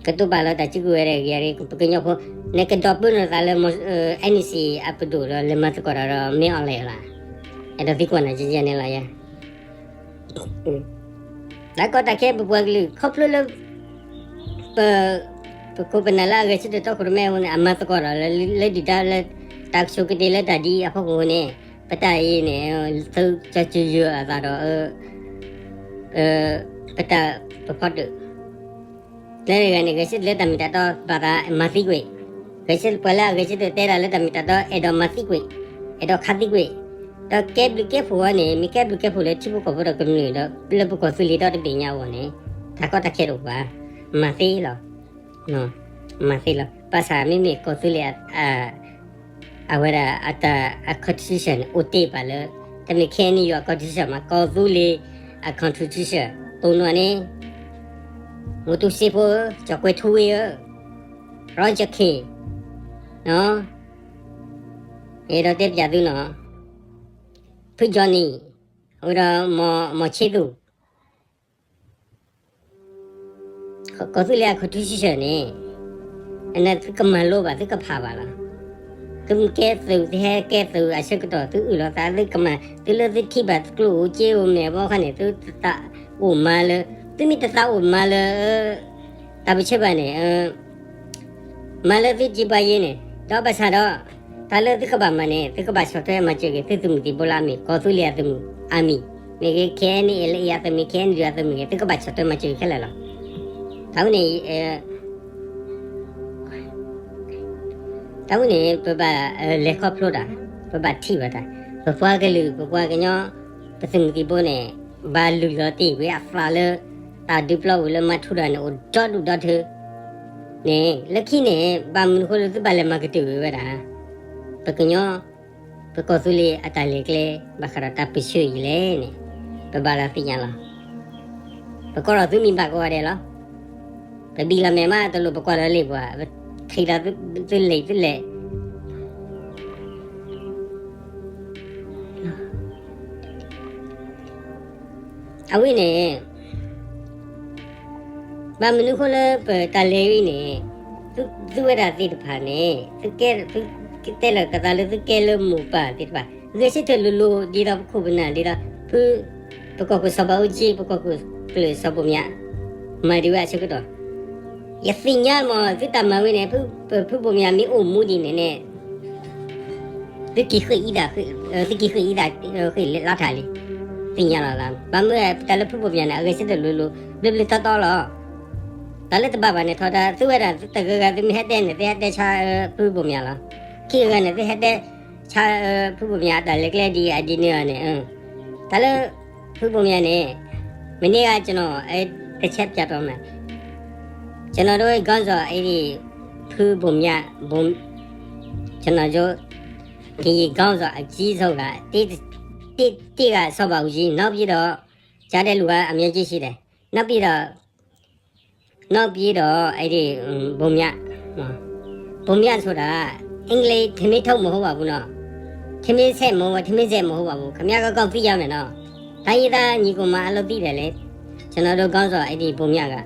ကတိၤပာ်လီၤတၢ်စုကဝဲၤတဂ့ၤ ပကညီဖိ, နကဒီပုၢ်နသးလၢ NC အပဒိၣ်ဒီး လဲၤမၤသကိးတၢ်ဒီး မ့ၢ်အီၤလဲၣ်လီၤ. အဲၣ်ဒိးသံကွၢ်နၤကဲကဲန့ၣ်လီၤယဲ တၢ်ကီတၢ်ခဲပပှၤကလုာ် ခီဖျိလၢ ပ ပခိၣ်ပနၢ်လၢအဂဲၤဆၢထၢၣ်တီခိၣ်ရိၣ်မဲအဃိန့ၣ် အမၤသကိးဒီးလၢ လၢဒုၣ်ဒါလၢ တၢ်ကဆိးကတ့ၢ်လၢတၢ်ဒ်အံၤအဖီခိၣ်န့ၣ် ပတၢ်အံၤန့ၣ် သုကစၢ်ယွၤအသးဒီး ပတၢ်ပဖီတၢၣ် လၢတဂၤန့ၣ် ဂဲၤဆၢထၢၣ်လၢတၢ်မ့ၢ်တၢ်တီဘၣ်သးမၤသံကွံာ်, ဂဲၤဆၢထၢၣ်ပှၤလၢအဂဲၤဆၢထၢၣ်တဲတၢ်လၢတၢ်မ့ၢ်တၢ်တီ အဲၣ်ဒိးမၤသံကွံာ်, အဲၣ်ဒိးခးသံကွံာ်, ဒီးကဲဘျုးကဲဖှိၣ်အီၤန့ၣ် မ့ၢ်ကဲဘျုးကဲဖှိၣ်လၢထံဖိကီၢ်ဖိဒီးကမျၢၢ်ဒီး လၢပကီၢ်သူလ့ၤဒီတဘ့ၣ်ညါအဂီၢ်န့ၣ် တၢ်ကီတၢ်ခဲတအိၣ်ဘၣ်, မၤသ့လီၤ, မၤသ့လီၤ. ဘၣ်ဆၣ်မ့မ့ၢ်ကီၢ်သူလ့ၤ အဝဲဒၣ်အတၢ် အ constitution န့ၣ် အိၣ်တ့ၢ်ဘၣ်လၢ တမ့ၢ် KNU အ constitution မး ကီၢ်သူလ့ၤအ constitution တိၢ်နီၣ်န့ၣ် မူတူစ့ဖိဧၢ, ကၠီၣ်ကွဲၤထူဝ့ဧၢ, ရီယၢ်ခ့ၣ်, ယအဲၣ်ဒိးတဲပျးသုနီၤ, ဖုကၠီနံၤ, အဝဲဒီး မီၤဆ့သူၣ်, ကီၢ်သူလ့ၤအ constitution န့ၣ် အန့ၣ်သုကမၤလိဘၣ် သုကဖးဘၣ်လီၤ. သုမ့ၢ်ကဲသုး သုဟဲကဲသုးအဆၢကတီၢ် သုအုၣ်လီၤသး သုကမၤ သုလၢသုထံၣ်ဘၣ်ကျိၣ်ဧိၤစ့ဧိၤမဲာ်ဘီခါန့ၣ် သုတသးအိၣ်မၤလၢ သုမ့ၢ်တသးအိၣ်မၤလၢ တၢ်ပၢၢ်ဆၢဘၣ်န့ၣ် မၤလၢသုစံးပှၤယ့န့ၣ် ဒီးဘၣ်ဆၣ်ဒီး တၢ်လၢသုကဘၣ်မၤန့ၣ် သုကဘၣ်ဆီၣ်ထွဲမၤစၢၤက့ၤ သုသုးမုၢ်သံၣ်ဘိလၢအမ့ၢ် ကီၢ်သူလ့ၤအသုးမုၢ် army မ့ၢ်ဂ့ၤ ခဲအံၤန့ၣ် လၢအံၤအသုးမုၢ် ခဲအံၤန့ၣ် ဒုးအသုးမုၢ်ဂ့ၤ သုကဘၣ်ဆီၣ်ထွဲမၤစၢၤခဲလၢာ်လီၤ. တၢ်ဝဲန့ၣ် တၢ်ဝဲန့ၣ် ပဘၣ်လဲၤခီဖျိတၢ်, ပဘၣ်ထံၣ်ဘၣ်တၢ်, ပပှၤကလုာ် ပပှၤကညီ ပသုးမုၢ်သံၣ်ဘိန့ၣ် ဘၣ်လုၢ်လီၤတ့ၢ်ဝဲအသးလၢ တၢ်ဒုးပျီဝံၤလၢမၤထူရၤန့ၣ် အိၣ်ဒီဒူၣ်ဒီထၢ န့ၣ် လၢခံန့ၣ် ဘၣ်မနုၤဃိလၢသုဘၣ်လဲၤမၤကတၢၢ်ဝဲဒၣ် ပကညီ ပကီၢ်သူလ့ၤအတၢ်လဲၤကျဲ ဘၣ်ဃးဒီးတၢ်ပၢၢ်ဆၢအံၤလဲၣ်န့ၣ် ပဘၣ်လီၤသ့ၣ်ညါလီၤ. ပကိးထီၣ်သုမံၤဘၣ်ကိးဂၤဒဲးလီၤ. ပဘံၣ်လီၤမဲာ်မးတလိၣ် ပကွၢ်လီၤလံာ်ပှၤ ပထံၣ်လီၤသုလံာ်သုလဲၢ် အဝဲန့ၣ် ဘၣ်မနုၤဃိလၢပတၢ်လဲၤအံၤန့ၣ် သုဝဲဒၣ်သ့ၣ်တဖၣ်န့ၣ် သုတဲလီၤကသးလၢသုကဲလၢမိၢ်ပၢ်သ့ၣ်တဖၣ် ဂဲၤဆၢထၢၣ်လိၤလိၤ ဒ်သိးပခိၣ်ပနၢ် ဒ်သိး ပကီၢ်ခိၣ်စီၤဘးအူကၠံ ပကီၢ်ခိၣ်ကျၢၢ်စီၤဘိၣ်မၠး မၤဒံးဝဲအဆၢကတီၢ် ယသ့ၣ်ညါမး သုတၢ်မၤဝဲန့ၣ် ဖုဘိၣ်မၠးမ့ၢ်အိၣ်မူဒံးန့ၣ်န့ၣ် သုက့ၤဃ့ၢ်အံၤဒၣ်, သုက့ၤဃ့ၢ်အံၤဒၣ်ဃ့ၢ်လၢလါထးလံ, သ့ၣ်ညါလီၤသး, ဘၣ်မနုၤတၢ်လၢဖုဘိၣ်မၠးန့ၣ် အဂဲၤဆၢထၢၣ်လိၤလိၤ ဘျၢဘျၢတီတီလီၤ. တၢ်လၢတဘၣ်ဘၣ်န့ၣ်ထီဒါ သုဝဲဒၣ်တဂၤဂၤ သုမ့ၢ်ဟဲတဲန့ၣ် သုဟဲတဲဆါဖုဘိၣ်မၠးလီၤ. ခံဂၤန့ၣ် သုဟဲတဲဆါဖုဘိၣ်မၠးအတၢ်လဲၤကျဲဒ်အဒ်န့ၣ်န့ၣ်, တၢ်လၢ ဖုဘိၣ်မၠးန့ၣ် မ့ၢ်န့ၢ်ဂၤ ကျွန်တော် အဲ တစ်ချက်ပြတော့မယ်. ကျွန်တော်တို့ခေါင်းဆောင် အဲ့ဒီ ဖုဘိုမြတ် ဘို ကျွန်တော်တို့ ကရင်ခေါင်းဆောင်အကြီးဆုံးက တစ် တစ် တစ်က စောဘဦးကြီး နောက်ပြီးတော့ ကြားတဲ့လူကအများကြီးရှိတယ်. နောက်ပြီးတော့ နောက်ပြီးတော့ အဲ့ဒီ ဘိုမြတ် ဘိုမြတ်ဆိုတာ အင်္ဂလိပ်ထမင်းထုတ်မဟုတ်ပါဘူးနော်. ထမင်းစက်မဟုတ်ပါဘူး, ထမင်းစက်မဟုတ်ပါဘူး. ခင်ဗျားကကောက်သိရမယ်နော်. တိုင်းရင်းသားညီကောင်မအားလုံးသိတယ်လေ. ကျွန်တော်တို့ခေါင်းဆောင်အဲ့ဒီဘိုမြတ်က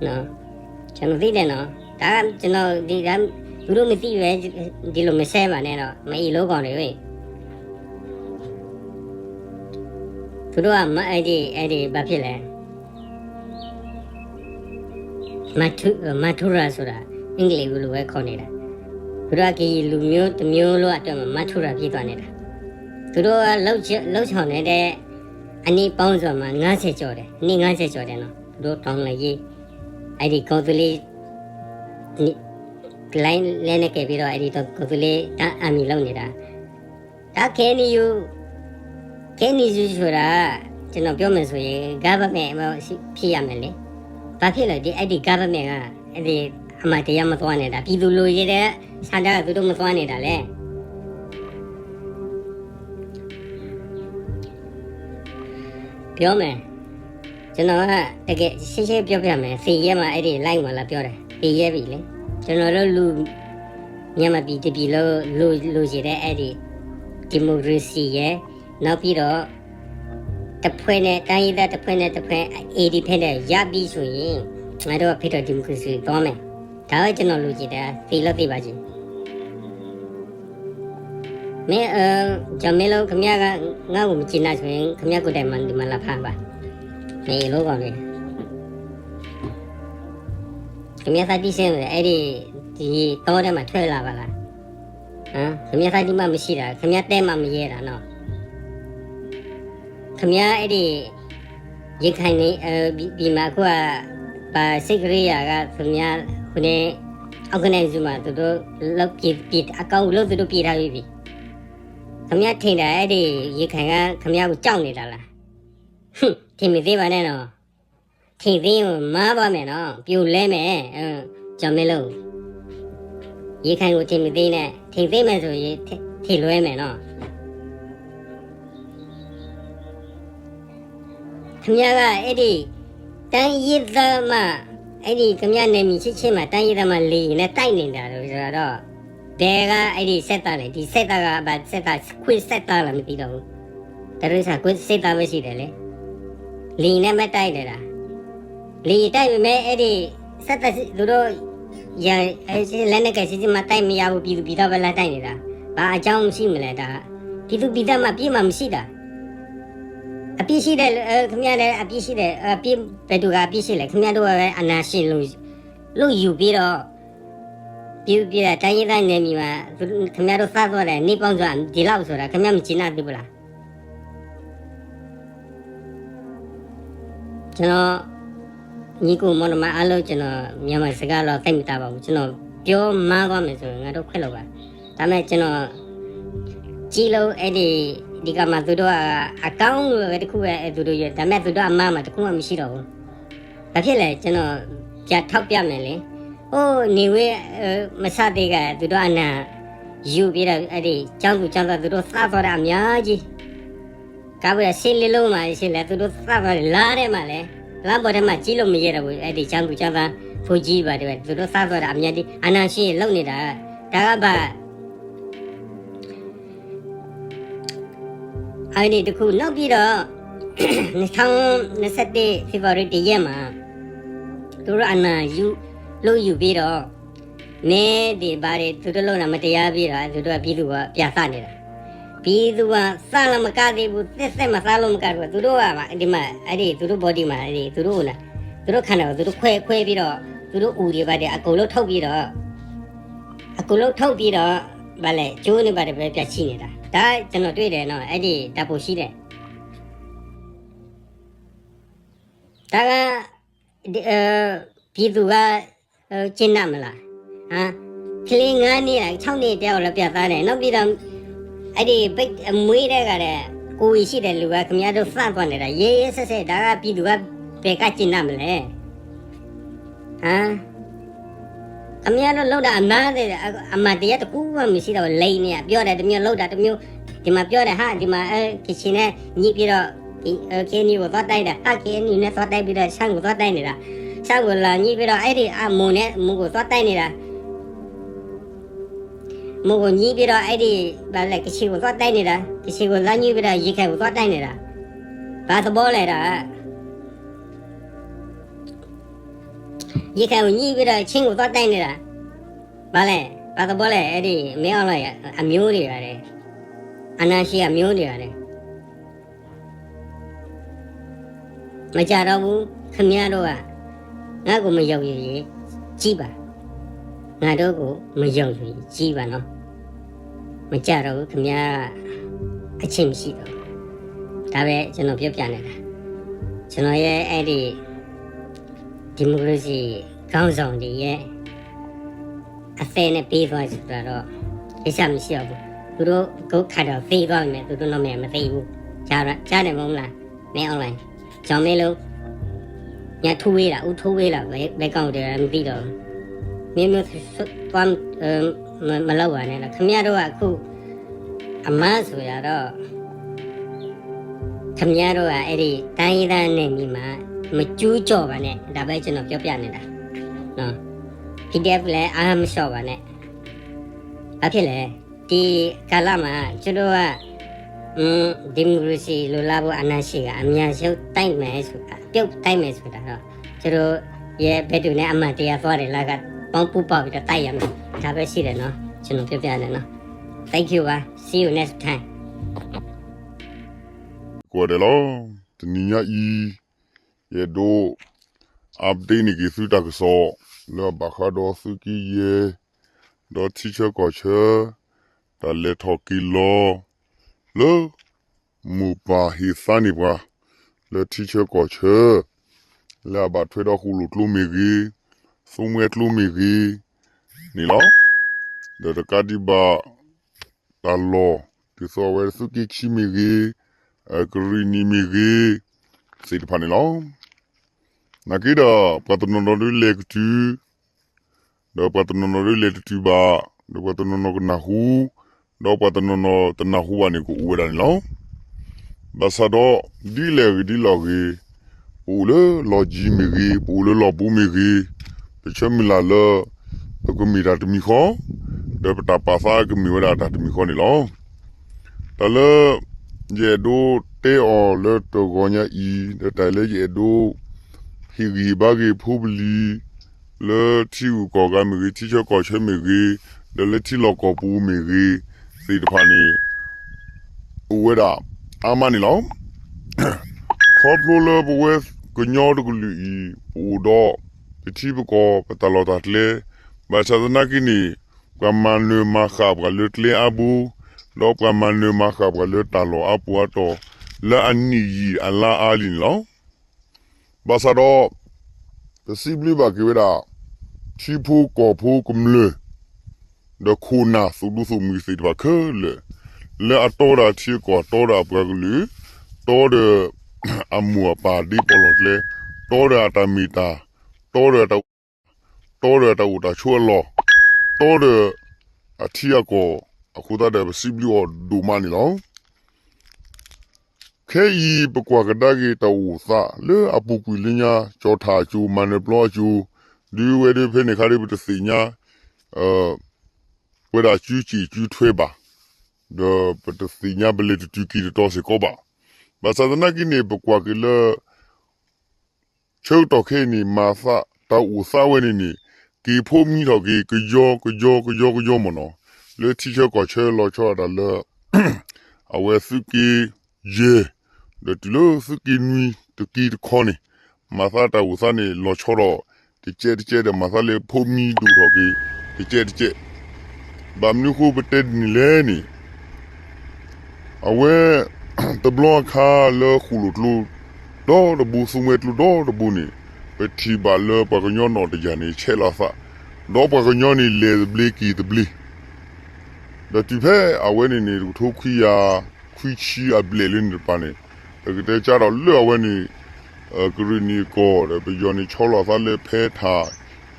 နော်. ကျွန်တော်သိတယ်နော်. ဒါကကျွန်တော်ဒီကသူတို့မသိပဲဒီလိုမဆဲပါနဲ့တော့. မအီလို့ကောင်းတယ်ဝေး. သူတို့ကမအဲ့ဒီအဲ့ဒီဘာဖြစ်လဲ. မထူရာဆိုတာ အင်္ဂလိပ်လိုပဲခေါ်နေတာ. သူတို့ကရင်လူမျိုးတစ်မျိုးလုံးအတွက်မှာ မထူရာဖြစ်သွားနေတာ. သူတို့ကလှုပ်လှုပ်ဆောင်နေတဲ့အနှစ်ပေါင်းစွာမှာငါးဆယ်ကျော်တယ်, နှစ်ငါးဆယ်ကျော်တယ်နော်. သူတို့ထောင်လှုပ်ရေး အဲ့ဒီကော်သူလေး လိုင်းလဲနဲ့ကဲပြီးတော့ အဲ့ဒီကော်သူလေးတန်းအမည်လုပ်နေတာ. ဒါ KNU KNU ဆိုတာ ကျွန်တော်ပြောမယ်ဆိုရင် government ဖြစ်ရမယ်လေ. ဘာဖြစ်လဲဒီအဲ့ဒီ government ကအဲ့ဒီအမှန်တရားမသွားနေတာ, ပြည်သူလိုချင်တဲ့ဆန္ဒကသူတို့မသွားနေတာလဲ. ပြောမယ်, ကျွန်တော်ကတကယ်ရှင်းရှင်းပြောပြမယ်. သေရဲမှာအဲ့ဒီ line မှာလာပြောတယ်, သေရဲပြီလေ. ကျွန်တော်တို့လူမြန်မာပြည်တစ်ပြည်လုံးလိုလိုချင်တဲ့အဲ့ဒီ democracy ရယ်, နောက်ပြီးတော့တစ်ဖွဲ့နဲ့တိုင်းရင်းသားတစ်ဖွဲ့နဲ့တစ်ဖွဲ့ independent ရပြီးဆိုရင် ငါတို့က federal democracy သွားမယ်. ဒါကကျွန်တော်လိုချင်တာ, သေလို့သေပါစေ. မင်းအ ကျွန်တော်မင်းလုံးခင်ဗျားကငါ့ကိုမကျေနပ်ဆိုရင်ခင်ဗျားကိုယ်တိုင်မှဒီမှာလာဖမ်းပါ. မင်းလို့ကောင်းတယ်. ခင်ဗျားသားတိဆင်းတယ်အဲ့ဒီဒီတော့ထဲမှာထွက်လာပါလား. ခင်ဗျားသားတိမှမရှိတာ, ခင်ဗျားတဲမှမရဲတာနော်. ခင်ဗျားအဲ့ဒီရခိုင်နေပြည်မှာအခုကပါစစ်ကရိယာကခင်ဗျားခုနေအောက်ကနိုင်စုမှာသူတို့လောက်ပြေပြေအကောက်လို့သူတို့ပြေးထားပြီးပြီ. ခင်ဗျားထင်တာအဲ့ဒီရခိုင်ကခင်ဗျားကိုကြောက်နေတာလား. ထင်မသေးပါနဲ့နော်. ထင်သေးရင်မားသွားမယ်နော်, ပြိုလဲမယ်. ကျွန်တော်မင်းလို့ ရခိုင်ကိုထင်မသေးနဲ့, ထင်သေးမယ်ဆိုရင်ထင်လွဲမယ်နော်. ခင်ဗျားကအဲ့ဒီတိုင်းရင်းသားမှအဲ့ဒီခင်ဗျားနယ်မြေချင်းချင်းမှာတိုင်းရင်းသားမှလေယာဉ်နဲ့တိုက်နေတာလို့ဆိုတော့ ဘယ်ကအဲ့ဒီစစ်သားလဲ, ဒီစစ်သားကဘာစစ်သား, ခွေးစစ်သားလားမသိတော့ဘူး. တရိษံခွေးစစ်သားပဲရှိတယ်လေ. လေယာဉ်နဲ့မတိုက်နေတာ. လေယာဉ်တိုက်ပေမဲ့ အဲဒီ စက်တပ် သူတို့ ရန် လက်နက်ကိုင်စစ်စစ်မှ တိုက်မရဘူး ပြည်သူ့ပြည်သားပဲ လာတိုက်နေတာ ဘာအကြောင်းမရှိမလဲ ဒါ ပြည်သူ့ပြည်သားမှ ပစ်မှမရှိတာ အပြစ်ရှိတယ် ခင်ဗျားလည်း အပြစ်ရှိတယ် အပြစ် ဘယ်သူကအပြစ်ရှိလဲ ခင်ဗျားတို့ကပဲ အာဏာရှင်လို့ လုပ်ယူပြီးတော့ ပြည်သူ့ ပြည်သား တိုင်းရင်းသားနယ်မြေမှာ ခင်ဗျားတို့ သတ်သွားတယ် နှစ်ပေါင်းစွာ ဒီလောက်ဆိုတာ ခင်ဗျား မကျေနပ်သေးဘူးလား ကျွန်တော် ညီကိုမောင်နှမအားလုံး ကျွန်တော် မြန်မာစကားတော့ သိပ်မတတ်ပါဘူး ကျွန်တော် ပြောမှားသွားမယ်ဆိုရင် ငါတို့ခွင့်လွှတ်ပါ ဒါပေမဲ့ ကျွန်တော် ကြည့်လို့ အဲ့ဒီ ဒီကမှာ သူတို့က အကောင်းလို့ပဲ တစ်ခုပဲ သူတို့ ဒါပေမဲ့ သူတို့ အမှားမှာ တစ်ခုမှ မရှိတော့ဘူး ဘာဖြစ်လဲ ကျွန်တော် ပြန်ထောက်ပြမယ်လေ ဟို နေဝင်း မစသေးခင် သူတို့ အာဏာ ယူပြီးတော့ အဲ့ဒီ ကျောင်းသူကျောင်းသား သူတို့ သတ်သွားတာ အများကြီး ကဝေးရှစ်လေးလုံးမှာ ရှစ်လဲ သူတို့ သတ်သွားတယ် လမ်းထဲမှာလဲ လမ်းပေါ်ထဲမှာ ကြည့်လို့မရတော့ဘူး အဲ့ဒီ ကျောင်းသူကျောင်းသား ဘုန်းကြီးပါတွေ သူတို့ သတ်သွားတာ အများကြီး အာဏာရှင် လုပ်နေတာ ဒါကဘာ အဲ့ဒီတစ်ခု နောက်ပြီးတော့ နှစ်ထောင်နှစ်ဆယ့်တစ် ဖေဖော်ဝါရီ တစ်ရက်မှာ သူတို့ အာဏာယူ လုပ်ယူပြီးတော့ မဲတွေဘာတွေ သူတို့ လုပ်တာ မတရားပြီးတော့ သူတို့က ပြည်သူ့ကို ပြန်သတ်နေတာ ပြည်သူ့ကို သတ်လို့မကသေးဘူး သက်သက်မှာ သတ်လို့မကသေးဘူး သူတို့က ဒီမှာ အဲ့ဒီ သူတို့ body မှာ အဲ့ဒီ သူတို့ သူတို့ ခန္ဓာကို သူတို့ ခွဲ ခွဲပြီးတော့ သူတို့ အူတွေဘာတွေ အကုန်လုံး ထုတ်ပြီးတော့ အကုန်လုံး ထုတ်ပြီးတော့ ဘာလဲ ကျိုးနေပါတယ် ပဲ ပြန်ရှိနေတာ ဒါ ကျွန်တော် တွေ့တယ်နော် အဲ့ဒီ ဓာတ်ပုံရှိတယ် ဒါက ဒီ အဲ ပြည်သူက အဲ ကျေနပ်မလား ဟမ် ကလေး ငါးနှစ်လား ခြောက်နှစ် တယောက်လည်း ပြတ်သားတယ် နောက်ပြီးတော့ အဲ့ဒီ ပိတ် အမွေးတဲ့ကလည်း ကိုယ်ရှိတဲ့လူက ခင်ဗျားတို့ သတ်သွားနေတာ ရက်ရက်စက်စက် ဒါက ပြည်သူက ဘယ်က ကျေနပ်မလဲ ဟမ် ခင်ဗျားတို့ လုပ်တာ အမှားတယ် အ အမှန်တရား တစ်ခုမှ မရှိတော့ဘူး လိမ်နေတာ ပြောတာတစ်မျိုး လုပ်တာတစ်မျိုး ဒီမှာ ပြောတာ ဟာ ဒီမှာ အဲ ကချင်နဲ့ ညှိပြီးတော့ အဲ KNU ကို သွားတိုက်တာ ဟာ KNU နဲ့ သွားတိုက်ပြီးတော့ ရှမ်းကို သွားတိုက်နေတာ ရှမ်းကို လာညှိပြီးတော့ အဲ့ဒီ အ မွန်နဲ့ မွန်ကို သွားတိုက်နေတာ မွန်ကို ညှိပြီးတော့ အဲ့ဒီ ဘာလဲ ကချင်ကို သွားတိုက်နေတာ ကချင်ကို လာညှိပြီးတော့ ရခိုင်ကို သွားတိုက်နေတာ ဘာသဘောလဲ ဒါ ရခိုင်ကို ညှိပြီးတော့ ချင်းကို သွားတိုက်နေတာ ဘာလဲ ဘာသဘောလဲ အဲ့ဒီ မင်းအောင်လှိုင် အမျိုးတွေပါတယ် အာဏာရှင် အမျိုးတွေပါတယ် မကြတော့ဘူး ခင်ဗျားတို့က ငါ့ကို မယုံရင် ကြည့်ပါ ငါတို့ကို မယုံရင် ကြည့်ပါနော် မကြတော့ဘူး ခင်ဗျား အချိန်မရှိတော့ဘူး ဒါပဲ ကျွန်တော် ပြောပြနေတာ ကျွန်တော်ရဲ့ အဲ့ဒီ ဒီမိုကရေစီ ခေါင်းဆောင်တွေရဲ့ အသက်နဲ့ ပေးသွားဆိုတာတော့ ကိစ္စမရှိတော့ဘူး သူတို့ ကိုယ်ခါတော့ သေသွားပြီ သူတို့ နာမည် မသိဘူး ကြားတယ် မဟုတ်လား မင်းအောင်လှိုင် ကြောင်မင်းလို့ ညထူဝေးလား ဦးထူဝေးလား ဘယ် ဘယ်ကောင်တွေလဲ မသိတော့ဘူး မင်းမျိုး သွား အဲ မ မလုပ်ပါနဲ့တော့ ခင်ဗျားတို့က အခု အမှားဆိုရတော့ ခင်ဗျားတို့က အဲ့ဒီ တိုင်းရင်းသားနယ်မြေမှာ မကျူးကျော်ပါနဲ့ ဒါပဲ ကျွန်တော် ပြောပြနေတာနော် PDF လည်း အားမလျော့ပါနဲ့ ဘာဖြစ်လဲ ဒီကာလမှာ ကျွန်တော်က อืม ဒီမိုကရေစီ လိုလားဖို့ အာဏာရှင်က အမြန်ဆုံး တိုက်မယ်ဆိုတာ ပြုတ်တိုက်မယ်ဆိုတာတော့ ကျွန်တော်ရဲ့ ဘယ်သူနဲ့ အမှန်တရား သွားတယ်လက်က ပေါင်းပူးပေါင်းပြီးတော့ တိုက်ရမယ် ဒါပဲရှိတယ်နော် ကျွန်တော် ပြောပြတယ်နော် Thank you ပါ See you next time ကွၢ်ဒဲးလီၤ တနံၤညါအံၤ ယအဲၣ်ဒိး update န့ၢ်က့ၤသုတၢ်ကစီၣ် လၢအဘၣ်ဃးဒီးသုးက့ယဲၢ် ဒီးထံဆၢကီၢ်ဆၢ တၢ်လဲၤထီၣ်က့ၤလီၤ လၢ မိၢ်ပၢ်ဟ့ၣ်သါန့ၢ်ပှၤ လၢထံဆၢကီၢ်ဆၢ လၢအဘၣ်ထွဲဒီးဃိၣ်လိာ်ကျိမ့ၢ်ဂ့ၤ, သိမှဲကျိမ့ၢ်ဂ့ၤန့ၣ်လီၤ. ဒီးတကးဒံးဘၣ် တၢ်လီၢ် ဒ်သိးအဝဲသုးက့ခံမ့ၢ်ဂ့ၤ, ကရံၣ်နံၣ်မ့ၢ်ဂ့ၤ သ့ၣ်တဖၣ်န့ၣ်လီၤ. နာ်က့ဒီး ပှၤတနီၤနီၤဒုးလဲၤကတုၤ ဒီးပှၤတနီၤနီၤဒုးလဲၤတတုၤဘၣ်, ဒီးပှၤတနီၤနီၤကနၢ်ဟူ, ဒီးပှၤတနီၤနီၤတနၢ်ဟူဘၣ်န့ၣ် ကအိၣ်ဝဲဒၣ်န့ၣ်လီၤ. ဘၣ်ဆၣ်ဒီး ဒ်လဲၣ်ဂ့ၤဒ်လဲၣ်ဂ့ၤ, ပအိၣ်လၢလီၢ်ယံၤမ့ၢ်ဂ့ၤ, ပအိၣ်လၢလီၢ်ဘူးမ့ၢ်ဂ့ၤ, ပဆၢမုၢ်လၢ်လၢ ပကမ့ၢ်တၢ်တမံၤဃီ, ဒီးပတၢ်ပာ်သးကမ့ၢ်ဝဲဒၣ်တၢ်တမံၤဃီန့ၣ်လီၤ. တၢ်လၢ ယအဲၣ်ဒိးတဲအီၤလၢတဂီၤညါအံၤ, ဒီးတၢ်လၢယအဲၣ်ဒိး ဟ့ၣ်ဂံၢ်ဘါက့ၤဖိပလံၤ လၢထံဂုၤကီၢ်ဂၤမ့ၢ်ဂ့ၤ, ထံဆၢကီၢ်ဆၢမ့ၢ်ဂ့ၤ, ဒီးလၢထံလီၢ်ကီၢ်ပူၤမ့ၢ်ဂ့ၤ, သ့ၣ်တဖၣ်န့ၣ် အိၣ်ဝဲဒၣ်အါမးန့ၣ်လီၤ. ခီဖျိလၢပဝဲကညီတကလုာ်အံၤ ပအိၣ်ဒီး ပထံပကီၢ် ပတၢ်လီၢ်တၢ်ကျဲ, ဘၣ်ဆၣ်သနာ်က့န့ၣ် ပှၤမၤနၢၤမၤဃၣ်ပှၤလၢကျဲအါဘိ, ဒီးပှၤမၤနၢၤမၤဃၣ်ပှၤလၢတၢ်လီၢ်အါပူၤအါတီၢ် လၢအနံၣ်ယံာ်အလါအါလံန့ၣ်လီၤ. ဘၣ်ဆၣ်ဒီး ပစံးဘျုးဘၣ်က့ၤဝဲဒၣ် ထံဖိကီၢ်ဖိကမျၢၢ် ဒီးခိၣ်နၢ်သူၣ်ဒူသူၣ်မှံၤသ့ၣ်တဖၣ်ခဲလၢာ် လၢအတီဒီးအထံအကီၢ် တီဒီးအပှၤကလုာ်, တီဒီးအမိၢ်အပၢ်ဒ့ပီၣ်လဲၣ်ကျဲ, တီဒီးအတၢ်မ့ၢ်တၢ်, တီဒီးအတၢ်အိၣ်, တီဒီးအတၢ်အိၣ်တၢ်ဆိးအလီၢ်, တီဒီးအထံအကီၢ်, အဃိသတးဒီး ပစံးဘျုးအီၤဒိၣ်မးန့ၣ်လီၤ. ခဲအံၤ ပကွၢ်ကဒါက့ၤတၢ်အိၣ်သးလၢအပူၤကွံာ်လၢညါ ကၠီၤထၣ်အစိၤ မၤနၢၤပျီအစိၤ, ဒုးဝဲဒၣ်ဖဲန့ၣ်ခါဒီး ပတသ့ၣ်ညါ ဝဲဒၣ်စုစ့ၣ်စုထွဲဘၣ်, ဒီးပတသ့ၣ်ညါပလဲၤတတုၤက့ၤတတီၤစ့ၢ်ကီးဘၣ်. ဘၣ်ဆၣ်သနာ်က့န့ၣ် ပကွၢ်က့ၤလၢ ဆၢကတီၢ်ခဲအံၤန့ၣ် မၤသးတၢ်အိၣ်သးဝဲန့ၣ်န့ၣ် က့ၤဖိးမံထီၣ်က့ၤ ကယီကယီကယီကယီမ့ၢ်နီၤ, လၢထံဆၢကီၢ်ဆၢလီၤဆီဒၣ်တၢ်လၢ အဝဲသုးက့ယဲၢ် ဒီးတုၤလၢသုးက့နွံတက့တခီန့ၣ် မၤသးတၢ်အိၣ်သးန့ၣ် လီၤဆီဒီးတကဲးတကဲးဒီး မၤသးလၢဖိးမံဒိၣ်ထီၣ်က့ၤ တကဲးတကဲး, ဘၣ်မနုၤဃိပတဲဒ်န့ၣ်လဲၣ်န့ၣ် အဝဲ တဘျီအခါလၢဃိၣ်လိာ်ကျိ ဒီတဘိ သူမှဲကျိဒီတဘိန့ၣ် ပထံၣ်ဘၣ်လၢပှၤကညီနီၣ်တယၢ်န့ၣ် ဆဲးလီၤသး, ဒီးပှၤကညီန့ၣ် လဲၤသဘျ့က့ၤသဘျ့ ဒီးတုၤဖဲအဝဲန့ၣ်န့ၣ် တကထိခွံကယၤခွံဆံအဘျဲၣ်လၢန့ၣ်တပၤန့ၣ် ပကတဲကၢ်ဒီးလၢအဝဲန့ၣ် ကရ့ၣ်နံၣ်ကီၢ်ဒီး ပယီၤန့ၣ် ဆီလီၤသးလၢဖဲထၣ်,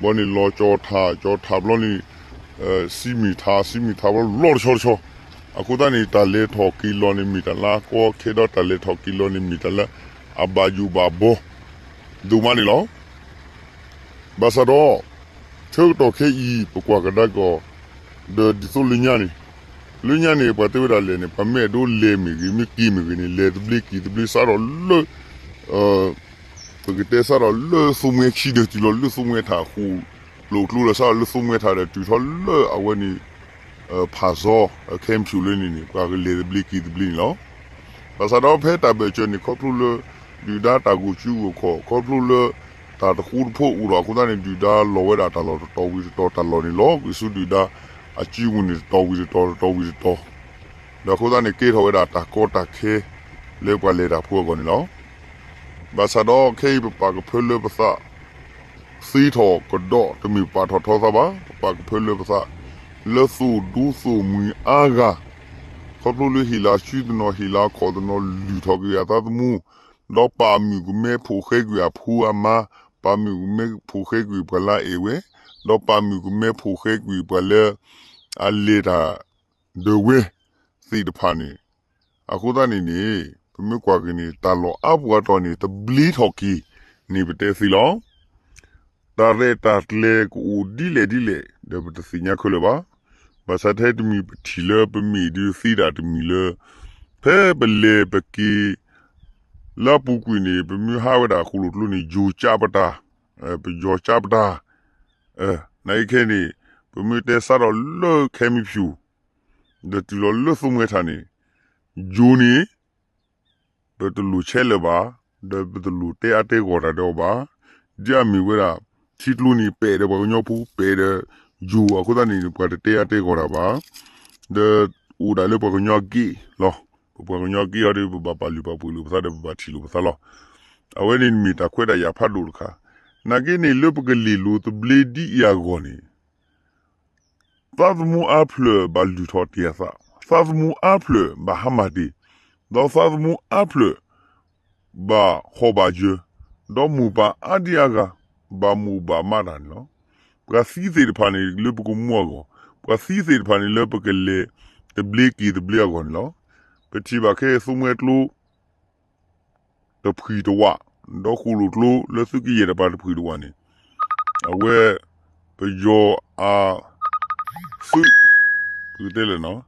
ဘီန့ၣ်လီၤကၠီၤထၣ်, ကၠီၤထၣ်ဘျီန့ၣ် စံမ့ၢ်ထၣ်, စံမ့ၢ်ထၣ်ဘျီလီၤတဆီတဆီ, အဃိသတးန့ၣ် တၢ်လဲၤထီၣ်က့ၤလီၤန့ၣ်မ့ၢ်တၢ်လၢအကီအခဲဒီး တၢ်လဲၤထီၣ်က့ၤလီၤန့ၣ်မ့ၢ်တၢ်လၢအဘၣ်ယိၣ်ဘၣ်ဘီ ဒိၣ်မးန့ၣ်လီၤ. ဘၣ်ဆၣ်ဒီး ဆၢကတီၢ်ခဲအံၤ ပကွၢ်ကဒါက့ၤအီၤ ဒီးဒ်သိးလၢညါန့ၣ်, လၢညါန့ၣ် ပှၤတဲဝဲဒၣ်လဲၣ်န့ၣ် ပှၤမ့ၢ်အဲၣ်ဒိးလဲၤမ့ၢ်ဂ့ၤ မ့ၢ်က့ၤမ့ၢ်ဂ့ၤန့ၣ် လဲၤသဘျ့က့ၤသဘျ့ စးထီၣ်လၢ ပကတဲစးထီၣ်လၢသိမှဲခံဒီး တုၤလီၤလၢသိမှဲထၣ်အဃိ လိာ်ကျိဒီး စးထီၣ်လၢသိမှဲထၣ်ဒီး တုၤထီၣ်လၢအဝဲန့ၣ် ဖးစီ ခဲမဖြူၣ်လၢန့ၣ်န့ၣ် ပှၤကလဲၤသဘျ့က့ၤသဘျ့န့ၣ်လီၤ. ဘၣ်ဆၣ်ဒီးဖဲတၢ်ဘၢၣ်စၢၤန့ၣ် ခီဖျိလၢ ဒုၣ်ဒါတၢ်ဂိၢ်စုဂိၢ်ခီၣ် ခီဖျိလၢ တၢ်တဃူတဖိးအိၣ်ဒီးအဃိသတးန့ၣ် ဒုၣ်ဒါလီၤဝဲဒၣ်တၢ်လီၢ်တတီၤဝံၤတတီၤ တၢ်လီၢ်န့ၣ်လီၤကွံာ်ဆူဒုၣ်ဒါအစုပူၤန့ၣ် တတီၤဝံၤတတီၤ တတီၤဝံၤတတီၤ, ဒီးအဃိသတးန့ၣ် ကဲထီၣ်ဝဲဒၣ်တၢ်ကီတၢ်ခဲ လၢပှၤလဲၤတၢ်ဖိအဂီၢ်န့ၣ်လီၤ. ဘၣ်ဆၣ်ဒီးခဲအံၤပပာ်ကဖၢလၢပသး သ့ထီၣ်ကဒီး တမ့ၢ်ပာ်ထီၣ်ထီသးဘၣ်, ပပာ်ကဖၢလၢပသး လၢသူၣ်ဒူသူၣ်မှံၤအါဂၤ, ခီဖျိလၢဟ့ၣ်လီၤစုတနီၤ ဟ့ၣ်လီၤခီၣ်တနီၤ လုၢ်ထီၣ်က့ၤအသးသမူ, ဒီးပာ်မုာ်ကမဲဖိၣ်ဃဲကွံာ်အဖိအမါ, ပာ်မုာ်ကမဲဖိၣ်ဃဲကွံာ်ပှၤလၢအအဲၣ်ဝဲ, ဒီးပာ်မုာ်ကမဲဖိၣ်ဃဲကွံာ်ပှၤလၢ အလဲၤတၢ်ဒၢးဝဲသ့ၣ်တဖၣ်န့ၣ်, အဃိသတးန့ၣ်န့ၣ် ပမ့ၢ်ကွၢ်က့ၤန့ၣ် တၢ်လီၢ်အါပူၤအါတီၢ်န့ၣ် တဘျ့ထီၣ်က့ၤန့ၣ်ပတဲသ့လီၤ. တၢ်ရဲၣ်တၢ်ကျဲၤကအိၣ်ဒ်လဲၣ်ဒ်လဲၣ်ဒီး ပတသ့ၣ်ညါခဲလၢာ်ဘၣ်. ဘၣ်ဆၣ်ထဲတမံၤပထံၣ်လၢပမ့ၢ်ဒုးသ့ဒၣ်တမံၤလၢ ဖဲပလဲၤပက့ၤ လၢအပူၤကွံာ်န့ၣ် ပမ့ၢ်ဟးဝဲဒၣ်ဃိၣ်လိာ်ကျိန့ၣ် ယိၤကၠးပတၢ်, ပယီၤကၠးပတၢ်, နာ်က့ခဲန့ၣ် ပမ့ၢ်တဲစးထီၣ်လၢခဲမံဖြူၣ် ဒီးတုၤလီၤလၢသိမှဲထၣ်န့ၣ် ယိၤန့ၣ် ပတလိၣ်ဆဲးလၢာ်ဘၣ်, ဒီးပတလိၣ်တဲအါတဲဂီၢ်တၢ်ဒီးအီၤဘၣ်. ဒ်အမ့ၢ်ဝဲဒၣ် ထံကျိန့ၣ် ပဲာ်ဒီးပှၤကညီဖိ ပဲာ်ဒီးယိၤအဃိသတးန့ၣ် ပှၤတတဲအါတဲဂီၢ်တၢ်ဘၣ်. ဒီးအိၣ်ဒၣ်လၢပှၤကညီအက့ၢ်လီၤ. ပပှၤကညီအက့ၢ်အီၤဒီး ပဘၣ်ပာ်လုၢ်ပာ်ပှ့ၤလိာ်ပသးဒီး ပဘၣ်ထံၣ်လိာ်ပသးလီၤ. အဝဲန့ၣ်မ့ၢ်တၢ်ခွဲးတၢ်ယာ်ဖးဒိၣ်တခါ. နာ်က့န့ၣ် လၢပကလဲၤလိၤသဘျ့ဒ်အံၤအဂီၢ်န့ၣ် သးသမူအါဖျၢၣ်ဘၣ်လုၢ်ထီၣ်တ့ၢ်အသး, သးသမူအါဖျၢၣ်ဘၣ်ဟါမၢ်တ့ၢ်, ဒီးသးသမူအါဖျၢၣ်ဘၣ်ဟီၣ်ဘၣ်ယၢၤ, ဒီးမိၢ်ပၢ်အါဒံအါဂၤ ဘၣ်မိၢ်ဘၣ်မးတၢ်န့ၣ်လီၤ. ပှၤသံသ့ၣ်တဖၣ်န့ၣ် လၢပကမူအဂီၢ်, ပှၤသံသ့ၣ်တဖၣ်န့ၣ် လၢပကလဲၤသဘျ့က့ၤသဘျ့အဂီၢ်န့ၣ်လီၤ. ပထံၣ်ဘၣ်ခဲအံၤ သိမှဲကျိ တဖှံၣ်တဝး, ဒီးဃိၣ်လိာ်ကျိလၢသုးက့ယဲၢ်တပၤတဖှံၣ်တဝးန့ၣ်, အဝဲ ပယီၤအသုး, ပကတဲလဲၣ်,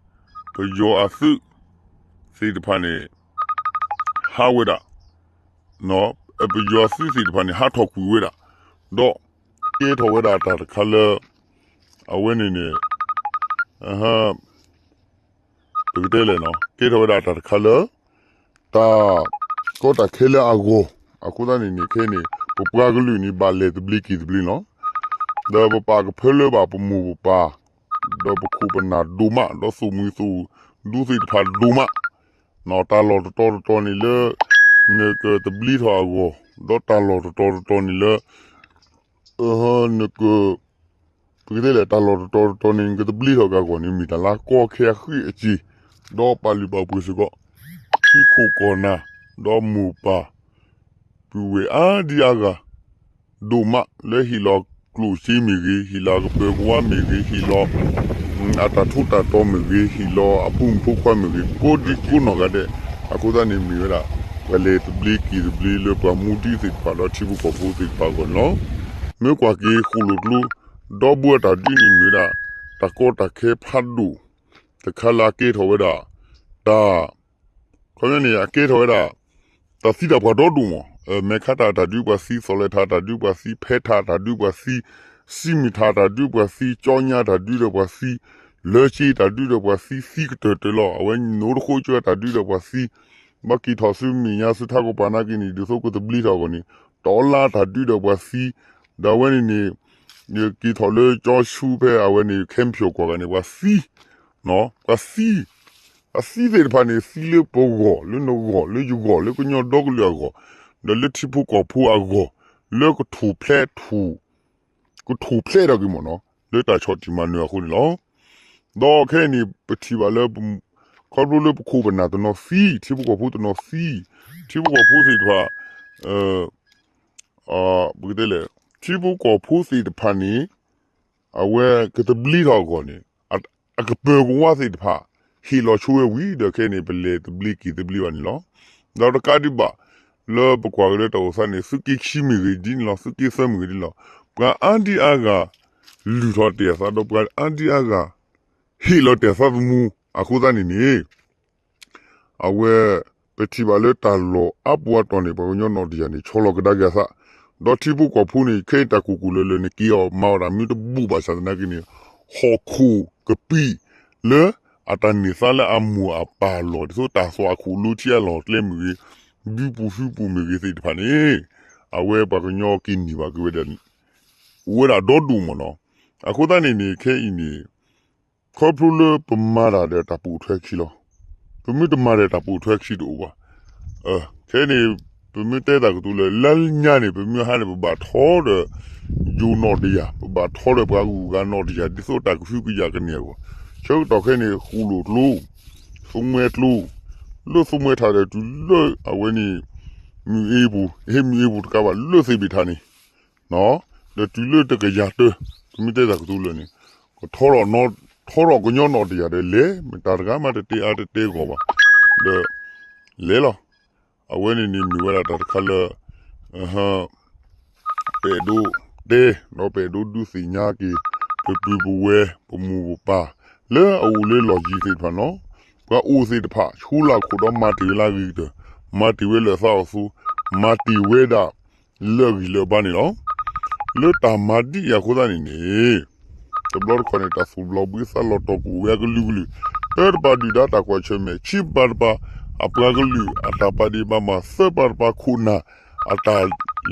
ပယီၤအသုးသ့ၣ်တဖၣ်န့ၣ် ဟးဝဲဒၣ်, ပယီၤသုးသ့ၣ်တဖၣ်န့ၣ် ဟးထီၣ်ကွံာ်ဝဲဒၣ်, ဒီးကဲထီၣ်ဝဲဒၣ်တၢ်တခါလၢ အဝဲန့ၣ်န့ၣ် ပကတဲလဲၣ်နီၤ ကဲထီၣ်ဝဲဒၣ်တၢ်တခါလၢ တၢ်ကီတၢ်ခဲလၢအဂီၢ်, အဃိသတးန့ၣ်န့ၣ် ခဲအံၤန့ၣ် ပပှၤကလုာ်န့ၣ် ဘၣ်လဲၤသဘျ့က့ၤသဘျ့လီၤ. ဒီးပပာ်ကဖၢလၢဘၣ်ပမိၢ်ပပၢ်, ဒီးပခိၣ်ပနၢ်ဒိၣ်မး, ဒီးသူၣ်မုာ်သးဒိၣ်သ့ၣ်တဖၣ်ဒိၣ်မး, တၢ်လီၢ်တတီၤတတီၤန့ၣ်လၢ နကသဘျ့ထီၣ်အဂီၢ်, ဒီးတၢ်လီၢ်တတီၤတတီၤန့ၣ်လၢ နက ပကတဲလဲၣ် တၢ်လီၢ်တတီၤတတီၤန့ၣ် နကသဘျ့ထီၣ်က့ၤအဂီၢ်န့ၣ် မ့ၢ်တၢ်လၢကီခဲအဃံအစ့ၤ, ဒီးပာ်လုၢ်ပာ်ပှ့ၤစ့ၢ်ကီး ထံခိၣ်ကီၢ်နၢ်, ဒီးမိၢ်ပၢ် ပုၢ်ဝဲၢ်အါဒံအါဂၤ ဒိၣ်မးလၢဟ့ၣ်လီၤကျိၣ်စ့မ့ၢ်ဂ့ၤ, ဟ့ၣ်လီၤအကပၢၤကဝါမ့ၢ်ဂ့ၤ, ဟ့ၣ်လီၤ အတၢ်ထူးတၢ်တီၤမ့ၢ်ဂ့ၤ, ဟ့ၣ်လီၤအဖိမုၣ်ဖိခွါမ့ၢ်ဂ့ၤ, ကိးဒံကိးနီၢ်ဂၤဒဲး, အဃိသတးန့ၣ်မ့ၢ်ဝဲဒၣ် ပှၤလဲၤသဘျ့က့ၤသဘျ့လၢပှၤမူဒံးသ့ၣ်တဖၣ်ဒီးထံဖိကီၢ်ဖိသ့ၣ်တဖၣ်အဂီၢ်န့ၣ်လီၤ. မ့ၢ်ကွၢ်က့ၤဃိၣ်လိၣ်ကျိ ဒီဘုအတၢ်ဒုးန့ၣ်မ့ၢ်ဝဲဒၣ် တၢ်ကီတၢ်ခဲဖးဒိၣ် တခါလၢအကဲထီၣ်ဝဲဒၣ် တၢ် ခီပညီန့ၣ် အကဲထီၣ်ဝဲဒၣ် တၢ်သံတၢ်ပှၢ်ဒီဒိၣ်မး, မဲာ်ခါတၢ်တၢ်ဒုးပှၤသံ, သီၣ်လဲၣ်ထၣ်တၢ်ဒုးပှၤသံ, ဖဲထၣ်တၢ်ဒုးပှၤသံ, စံမံၣ်ထၣ်တၢ်ဒုးပှၤသံ, ကၠီညါတၢ်ဒုးဒီးပှၤသံ, လၢက့တၢ်ဒုးဒီးပှၤသံ, သံကတၢၢ်တၢၢ်လီၤ. အဝဲနိတဃိကၠွဲတၢ်ဒုးဒီးပှၤသံ, ဘၣ်က့ၤထီၣ်ဆူမဲာ်ညါဆူထးခိၣ်ပၤနာ်က့န့ၣ် ဒ်သိးကသဘျ့ထီၣ်အဂီၢ်န့ၣ် တီလါတၢ်ဒုးဒီးပှၤသံ, ဒီးအဝဲန့ၣ်န့ၣ် က့ၤထီၣ်လၢကၠီဆူဖဲအဝဲန့ၣ် ခဲမဖျိၣ်ကွၢ်ဂၤန့ၣ် ပှၤသံ ပှၤသံ, အသံသ့ၣ်တဖၣ်န့ၣ် သံလၢပဂီၢ်, လၢနဂီၢ်, လၢယဂီၢ်, လၢကညီဒီကလုာ်အဂီၢ်, ဒီးလၢထံဖိကီၢ်ဖိအဂီၢ်, လၢကထူၣ်ဖျဲးထူၣ်, ကထူၣ်ဖျဲးထီၣ်က့ၤမ့ၢ်နီၤ လၢတၢ်ဆီၣ်တံၢ်မၤနၢၤအဃိန့ၣ်လီၤ. ဒီးခဲအံၤန့ၣ် ပထံၣ်ဘၣ်လၢ ခီဖျိလၢပခိၣ်ပနၢ်တနီၤသံ, ထံဖိကီၢ်ဖိတနီၤသံ, ထံဖိကီၢ်ဖိသ့ၣ်တဖၣ် ပကတဲလဲၣ်, ထံဖိကီၢ်ဖိသ့ၣ်တဖၣ်န့ၣ် အဝဲကသဘျ့ထီၣ်အဂီၢ်န့ၣ် အကပၢၤကဝါသ့ၣ်တဖၣ် ဟ့ၣ်လီၤဆိဝဲဝံၤဒီးခဲအံၤန့ၣ် ပလဲၤသဘျ့က့ၤသဘျ့ဘၣ်န့ၣ်လီၤ. ဒီးတကးဒံးဘၣ် လၢပကွၢ်က့ၤလၢတၢ်အိၣ်သးန့ၣ် သုးက့ခံမ့ၢ်ဂ့ၤဒ်န့ၣ်လီၤ, သုးက့သၢမ့ၢ်ဂ့ၤဒ်န့ၣ်လီၤ, ပှၤအါဒံအါဂၤ လုၢ်ထီၣ်တ့ၢ်အသး ဒီးပှၤအါဒံအါဂၤ ဟ့ၣ်လီၤတ့ၢ်အသးသမူ အဃိသတးန့ၣ်န့ၣ် အဝဲ ပထံၣ်ဘၣ်လၢတၢ်လီၢ်အါပူၤအတီၢ်န့ၣ် ပှၤကညီနီၣ်တယၢ်န့ၣ် ဆီလီၤကဒါက့ၤအသး, ဒီးထံဖိကီၢ်ဖိန့ၣ် ခဲအံၤတၢ်ကူၣ်ကူၣ်လၢၤလၢၤန့ၣ် က့ၤအီၤမၤအီၤတၢ်မနုၤတဘူၣ်ဘၣ်ဆၣ်သနာ်က့န့ၣ် ဟီၣ်ခိၣ်ကပံာ်လၢ အတၢ်န့ၢ်သါလၢအမိၢ်အပၢ်အလီၢ် ဒ်သိးတၢ်သွၣ်အခိၣ်လၢထံအလီၢ်ကျဲမ့ၢ်ဂ့ၤ, ဘုပူၤဟုပူၤမ့ၢ်ဂ့ၤသ့ၣ်တဖၣ်န့ၣ် အဝဲပှၤကညီက့ၤန့ၢ်ဘၣ်က့ၤဝဲဒၣ် အိၣ်ဝဲဒၣ်ဒီဒိၣ်မးနီၤ. အဃိသတးန့ၣ်န့ၣ် ခဲအံၤန့ၣ် ခီဖျိလၢပမၤတၢ်ဒီးတၢ်ပိာ်ထွဲခံလီၤ. ပမ့ၢ်တမၤဒီးတၢ်ပိာ်ထွဲခံတအိၣ်ဘၣ်. ခဲအံၤန့ၣ် ပမ့ၢ်တဲတၢ်ကတိၤလၢ လါလၢညါန့ၣ် ပမ့ၢ်ဟါန့ၣ် ပဘၣ်ထီဒီး ယိၤနီၣ်တယၢ်, ပဘၣ်ထီဒီးပှၤဂုၤပှၤဂၤနီၣ်တယၢ် ဒ်သိးတၢ်ကဟုကယာ်ကန့ၢ်အဂီၢ်, ဆၢကတီၢ်ခဲအံၤန့ၣ် ဃိၣ်လိၣ်ကျိ သူမှဲကျိ လၢသူမှဲထးဒီးတုၤလၢအဝဲန့ၣ် မုၢ်အ့ပူၤ, ဟ့ၣ်မုၢ်အ့ပူၤတကးဘၣ် လၢသ့ၣ်ဘ့ၣ်ထးန့ၣ် ဒီးတုၤလၢတကယၤတၢ ပမ့ၢ်တဲတၢ်ကတိၤလၢာ်န့ၣ် ကထီထီၣ်ကညီနီၣ်တယၢ်ဒီးလဲၤ, မ့ၢ်တၢ်တဂၤမးတတဲအါတတဲဂီၢ်ဘၣ်, ဒီးလဲၤလီၤ. အဝဲန့ၣ်န့ၣ်မ့ၢ်ဝဲဒၣ်တၢ်တခါလၢ ပအဲၣ်ဒိးတဲ ဒီးပအဲၣ်ဒိးဒုးသ့ၣ်ညါက့ၤ ပပုၢ်ပဝဲၢ် ပမိၢ်ပပၢ် လၢအအိၣ်လၢလီၢ်ယံၤသ့ၣ်တဖၣ်နီၤ, ပှၤအိၣ်သ့ၣ်တဖၣ် ဆိလၢအခိၣ်ဒီးမၤတ့ၢ်ဝဲလၢအဂ့ၤကတၢၢ်, မၤတ့ၢ်ဝဲလၢအသးအီၤအသိး, မၤတ့ၢ်ဝဲဒၣ် လၢအဂံၢ်လၢအဘါန့ၣ်လီၤ. လၢတၢ်မၤဒ်အံၤအဃိသတးန့ၣ်န့ၣ် တဘျီတခီၣ်န့ၣ် တၢ်သူၣ်ဘျီဘှံးသးလီၤတီၢ်ကအိၣ်ဝဲအကလုာ်ကလုာ်, တၢတပၤဒုၣ်ဒါတၢ်ကွၢ်ဆၢၣ်မဲာ်, ခံပၤတပၤ အပှၤကလုာ်အတၢ်ပာ်ဒံးပာ်မၤ, သၢပၤတပၤခိၣ်နၢ် အတၢ်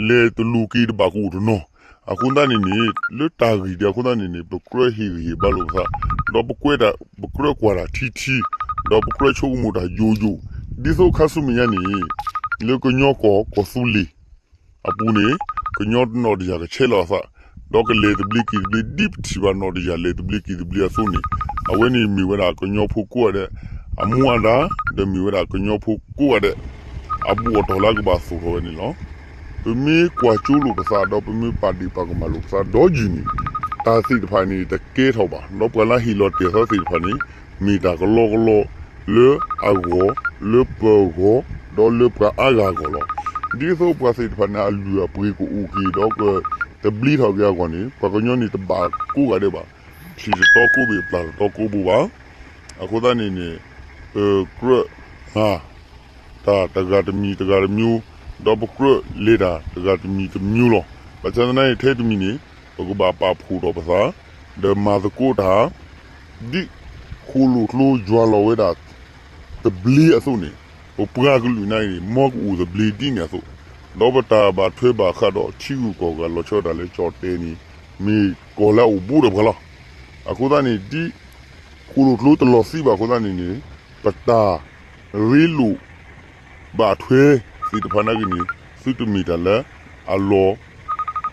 လဲၤတလူၤက့ၤတဘၣ်ကအိၣ်တနီၤ, အဃိသတးန့ၣ်န့ၣ် လၢတၢ်ဂ့ၢ်ဒ်အဃိသတးန့ၣ်န့ၣ် ပကြၢးဟ့ၣ်ဂံၢ်ဟ့ၣ်ဘါလိာ်ပသး, ဒီးပကြၢးကွၢ်တၢ်ထံထံ, ဒီးပကြၢးဆိကမိၣ်တၢ်ယိာ်ယိာ်, ဒ်သိးခါဆူမဲာ်ညါန့ၣ် လၢကညီကီၢ် ကီၢ်သူလ့ၤ အပူၤန့ၣ် ကညီနီၣ်တယၢ်ကဆဲးလီၤအသး, ဒီးကလဲၤသဘျ့က့ၤသဘျ့ ဒ်ပထံၣ်ဘၣ်နီၣ်တယၢ်လဲၤသဘျ့က့ၤသဘျ့အသိးန့ၣ်, အဝဲန့ၣ်မ့ၢ်ဝဲဒၣ်ကညီဖိကိးဂၤဒဲး အမူအဒါ, ဒီးမ့ၢ်ဝဲဒၣ်ကညီဖိကိးဂၤဒဲး အဘူၣ်အတီၢ်လၢကဘၣ်သိၣ်ထီၣ်ဝဲန့ၣ်လီၤ. ပမ့ၢ်ကွၢ်ကၠိလိာ်ပသး ဒီးပမ့ၢ်ပာ်ဒ့ၣ်ပာ်ကမၣ်လိာ်ပသးဒီးယုၢ်န့ၣ် တၢ်သ့ၣ်တဖၣ်န့ၣ် တကဲထီၣ်ဘၣ်, ဒီးပှၤလၢဟ့ၣ်လီၤတ့ၢ်အသးသ့ၣ်တဖၣ်န့ၣ် မ့ၢ်တၢ်ကလီကလီ လၢအဂီၢ်, လၢပဂီၢ်, ဒီးလၢပှၤအါဂၤအဂီၢ်လီၤ. ဒ်သိးပှၤသ့ၣ်တဖၣ်န့ၣ် အလုၢ်အပှ့ၤကအိၣ်က့ၤ ဒီးကသဘျ့ထီၣ်က့ၤအဂီၢ်န့ၣ် ပှၤကညီန့ၣ်တဘၣ်ကိးဂၤဒဲးဘၣ်, ထံၣ်တတီကိးဘ့ၣ် ပျၢ်တတီကိးဘိဘၣ်. အဃိသတးန့ၣ်န့ၣ် ပကြၢးမၤ တၢ်တဂၤတမံၤတဂၤတမံၤ ဒီးပကြၢးလဲၤတၢ်တဂၤတမံၤတမံၤလီၤ. ဘၣ်ဆၣ်သနာ်က့ ထဲတမံၤန့ၣ် ပကဘၣ်ပာ်ဖှိၣ်ထီၣ်ပသး ဒီးမၤသကိးတၢ် ဒ်ဃိၣ်လိာ်ကျိယွၤလီၤဝဲဒၣ် သဘျ့အသိးန့ၣ် ပပှၤကလုာ်နာ်က့န့ၣ် မ်ကအိၣ်သဘျ့ဒ်န့ၣ်အသိး, ဒီးပတၢ်ဘၣ်ထွဲဘၣ်ဃးဒီးထံဂုၤကီၢ်ဂၤလီၤဆီဒၣ်တၢ်လၢကၠီၣ်တဲာ်န့ၣ် မ့ၢ်ကီၢ်လၢအအိၣ်ဘူးဒီးပှၤလီၤ. အဃိသတးန့ၣ် ဒ်ဃိၣ်လိာ်ကျိတလီၤသံဘၣ်အဃိသတးန့ၣ်န့ၣ် ပတၢ်ရ့လိာ် ဘၣ်ထွဲသ့ၣ်တဖၣ်နာ်က့န့ၣ် သုတမ့ၢ်တၢ်လၢအလီၤ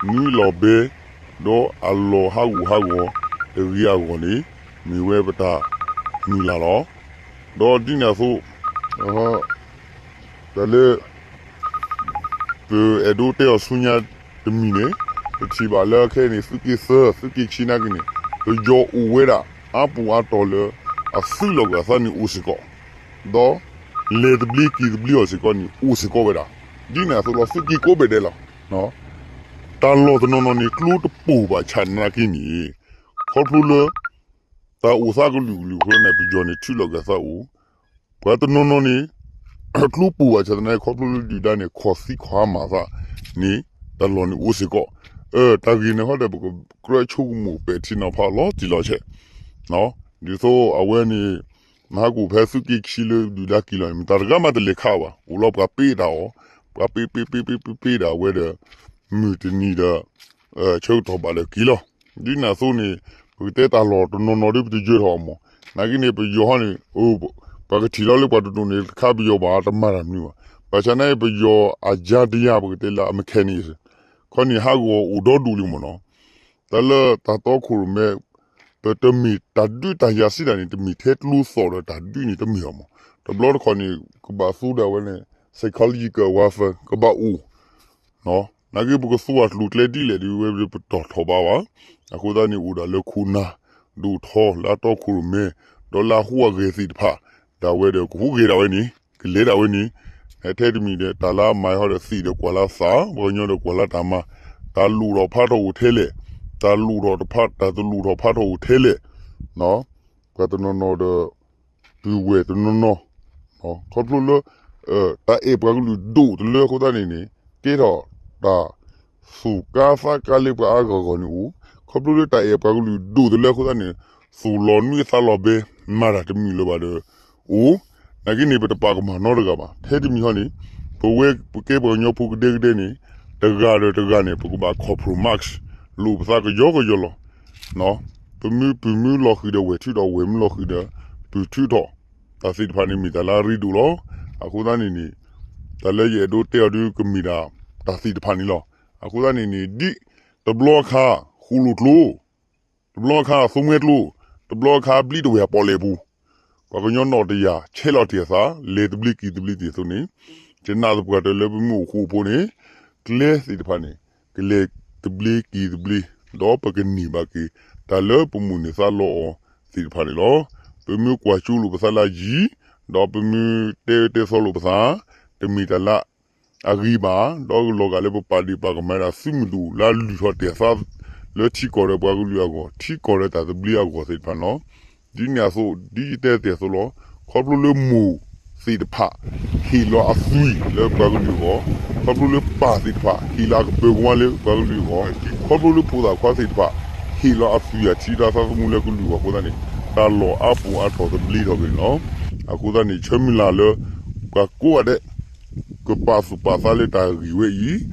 နွံလီၤဘဲ ဒီးအလီၤဟးဂူာ်ဟးဂီၤတဂ့ၤအဂီၢ်န့ၣ် မ့ၢ်ဝဲပတၢ်မုၢ်လၢ်လီၤ. ဒီးဒ်န့ၣ်အသိး တၢ်လၢ ပအဲၣ်ဒိးတဲအီၤဆူညါတမံၤန့ၣ် ပထံၣ်ဘၣ်လၢခဲအံၤန့ၣ် သုးက့သၢ သုးက့ခံနာ်က့န့ၣ် ပယီၤအိၣ်ဝဲဒၣ်အါပူၤအါတီၤလၢ အသုးလီၢ်ကသးန့ၣ်အိၣ်စ့ၢ်ကီး ဒီးလဲၤသဘျ့က့ၤသဘျ့အီၤစ့ၢ်ကီးန့ၣ် အိၣ်စ့ၢ်ကီးဝဲဒၣ်. ဒ်န့ၣ်အသိးလီၤ သုးက့ကိးဘ့ၣ်ဒဲးလီၤ. တၢ်လီၢ်တနီၤနီၤန့ၣ် ကျိတပိၢ်ဘၣ်ဆၣ်နာ်က့န့ၣ် ခီဖျိလၢ တၢ်အိၣ်သးကလုာ်ကလုာ်အဃိန့ၣ် ပယီၤန့ၣ်ထုးလီၤက့ၤသးအိၣ် ပှၤတနီၤနီၤန့ၣ် ကျိပိၢ်ဘၣ်ဆၣ်သနာ်က့ ခီဖျိလၢဒုၣ်ဒါန့ၣ် ခိၣ်သံခိၣ်ဟါမၢ်သးန့ၣ် တၢ်လီၢ်န့ၣ်အိၣ်စ့ၢ်ကီး. တၢ်ဂ့ၢ်န့ၣ်ဟီဒီး ပကကြၢးဆိကမိၣ်ပဲာ်ထံနီၤဖးလီၤတံၢ်လီၤဆဲး ဒ်သိးအဝဲန့ၣ် နဟးကအိၣ်ဖဲသုးက့ခံလၢဒုၣ်ဒါက့ၤလီၤန့ၣ် မတၤတဂၤမးတလဲၤခးဘၣ်, အိၣ်လီၤပှၤပ့တၢ်အီၤ, ပှၤပ့ပ့ပ့ပ့ပ့ပ့ဒၣ်ဝဲဒီး မုၢ်တနံၤဒီး ဆၢကတီၢ်ဘၣ်ဒီးက့ၤလီၤ. ဒ်န့ၣ်အသိးန့ၣ် ပကတဲတၢ်လီၢ်တနီၤနီၤဒီးပတယၢၤထီၣ်အီၤမး, နာ်က့န့ၣ် ပယီၤဟီန့ၣ် ပှၤကထံၣ်လီၤလၢပှၤတဒိၣ်န့ၣ် တခါပယီၤဘၣ်တမၤတၢ်မနုၤဘၣ်. ဘၣ်ဆၣ်နာ်က့ ပယီၤအယါတယါ ပကတဲလၢအ mechanic ခီန့ၣ် ဟးဂီၤအိၣ်ဒီဒူၣ်လံမးနီၤ. တၢ်လၢတၢ်တီခိၣ်ရိၣ်မဲ ပတမ့ၢ်တၢ်ဒုးတၢ်ယၤစံးတၢ်န့ၣ် တမ့ၢ်ထဲကျိသီၣ်ဒီးတၢ်ဒုးန့ၣ်တမ့ၢ်အီၤမး. တဘျီတခီၣ်န့ၣ် ကဘၣ်သူဒၣ်ဝဲန့ၣ် psychological warfare ကဘၣ်အိၣ် နာ်က့ ပကသူအကျိၤကျဲဒ်လဲၣ်ဒီး ဝဲပတီၢ်ထီၣ်ဘးဘၣ်. အဃိသတးန့ၣ် အိၣ်ဒၣ်လၢခိၣ်နၢ်ဒိၣ်ထီၣ်လၢအတီခိၣ်ရိၣ်မဲ ဒီးလၢအဟူးအဂဲၤသ့ၣ်တဖၣ် ဒၣ်ဝဲဒီးကဟူးဂဲၤဒၣ်ဝဲန့ၣ် ကလဲၤဒၣ်ဝဲန့ၣ် ထဲတမံၤဒီး တၢ်လၢအမၤဟီဒီးသ့ၣ်ဒီးကွၢ်လၢသး ပှၤကညီဒီးကွၢ်လၢတၢ်မၤ တၢ်လိၣ်ထီၣ်ဖးထီၣ်အိၣ်ထဲလဲၣ် တၢ်လိၣ်ထီၣ်တဖး တၢ်တလိၣ်ထီၣ်ဖးထီၣ်အိၣ်ထဲလဲၣ် ပှၤတနီၤနီၤဒီး ပုၢ်ဝဲၢ်တနီၤနီၤ ခီဖျိလၢ တၢ်အဲၣ်ပှၤကလုာ်ဒိၣ်တလၢအဃိသတးန့ၣ်န့ၣ် ကဲထီၣ်တၢ်သူၣ်ကါသးကါလၢပှၤအါဂၤဂီၢ်န့ၣ်အိၣ်, ခီဖျိလၢတၢ်အဲၣ်ပှၤကလုာ်ဒိၣ်တလၢအဃိသတးန့ၣ် သူၣ်လီၤနွံသးလီၤဘဲ မၤတၢ်တမုာ်လၢၤဘၣ်ဒီး အိၣ်, နာ်က့န့ၣ် ပတပာ်ကမၣ်နီတဂၤဘၣ်. ထဲတမံၤဟီန့ၣ် ပဝဲပကဲပှၤကညီဖိကဒဲကဒဲန့ၣ် တဂၤဒီးတဂၤန့ၣ် ပကဘၣ် compromise လိာ်ပသးကယီကယီလီၤ. ပမ့ၢ်ပုၢ်မ့ၢ်လီၤဃံၤဒီးဝဲၢ်ထုးထီၣ်, ဝဲၢ်မ့ၢ်လီၤဃံၤဒီးပုၢ်ထုးထီၣ်, တၢ်သ့ၣ်တဖၣ်န့ၣ်မ့ၢ်တၢ်လၢအရ့ဒိၣ်လီၤ. အဃိသတးန့ၣ်န့ၣ် တၢ်လၢယအဲၣ်ဒိးတဲအီၤဒုးကမ့ၢ်ဒၣ်တၢ်သ့ၣ်တဖၣ်န့ၣ်လီၤ. အဃိသတးန့ၣ်န့ၣ် ဒ်တဘျီအခါ ဃိၣ်လိာ်ကျိ တဘျီအခါ သိမဲကျိ, တဘျီအခါ ဘျံးတဝဲၢ်ပီၣ်လဲၣ်ပူၤ, ပှၤကညီနီၣ်တယၢ် ဆဲးလီၤတ့ၢ်အသး လဲၤသဘျ့က့ၤသဘျ့တ့ၢ်အသိးန့ၣ်, ယနာ်သပှၢ်တၢၢ်လၢပမ့ၢ်အိၣ်ဃူအိၣ်ဖိးန့ၣ် ကျဲသ့ၣ်တဖၣ်န့ၣ် ကလဲၤသဘျ့က့ၤသဘျ့, ဒီးပကန့ၢ်ဘၣ်က့ၤ တၢ်လၢပမိၣ်န့ၢ်သးလီအီၤသ့ၣ်တဖၣ်န့ၣ်လီၤ. ပမ့ၢ်ကွၢ်ကၠိလိာ်ပသးလၢအယံၤ, ဒီးပမ့ၢ်တဲတဲသီလိာ်ပသး, တမ့ၢ်တၢ်လၢ အဂ့ၤဘၣ်, ဒီးလီၤဂာ်လၢပပာ်ဒ့ၣ်ပာ်ကမၣ်ဒၣ်သုးမုၢ်ဒိၣ်လၢအလုၢ်ထီၣ်တ့ၢ်အသး လၢထံကီၢ်ဒီးပှၤကလုာ်အဂီၢ်, ထံကီၢ်ဒီးတၢ်သဘျ့အဂီၢ်သ့ၣ်တဖၣ်န့ၣ်လီၤ. ဒ်န့ၣ်အသိး ဒ်ယတဲသ့ၣ်အသိးလီၤ. ခီဖျိလၢမိၢ်သ့ၣ်တဖၣ် ဟ့ၣ်လီၤအသွံၣ်လၢပှၤကလုာ်အဂီၢ်, ခီဖျိလၢပၢ်သ့ၣ်တဖၣ် ဟ့ၣ်လီၤအကပၢၤကဝါလၢပှၤကလုာ်အဂီၢ်, ခီဖျိလၢဖိသၣ်ခွါသ့ၣ်တဖၣ် ဟ့ၣ်လီၤအသွံၣ်အထံဒီးအသးသမူလၢကလုာ်အဂီၢ်အဃိသတးန့ၣ် တၢ်လီၢ်အါပူၤအါတီၤသဘျ့ထီၣ်က့ၤန့ၣ်လီၤ. အဃိသတးန့ၣ် ဆၢမုၢ်လၢ်လၢ ပှၤကိးဂၤဒဲး ကပာ်သူၣ်ပာ်သးလၢတၢ်ဂ့ၢ်ဝဲအံၤ,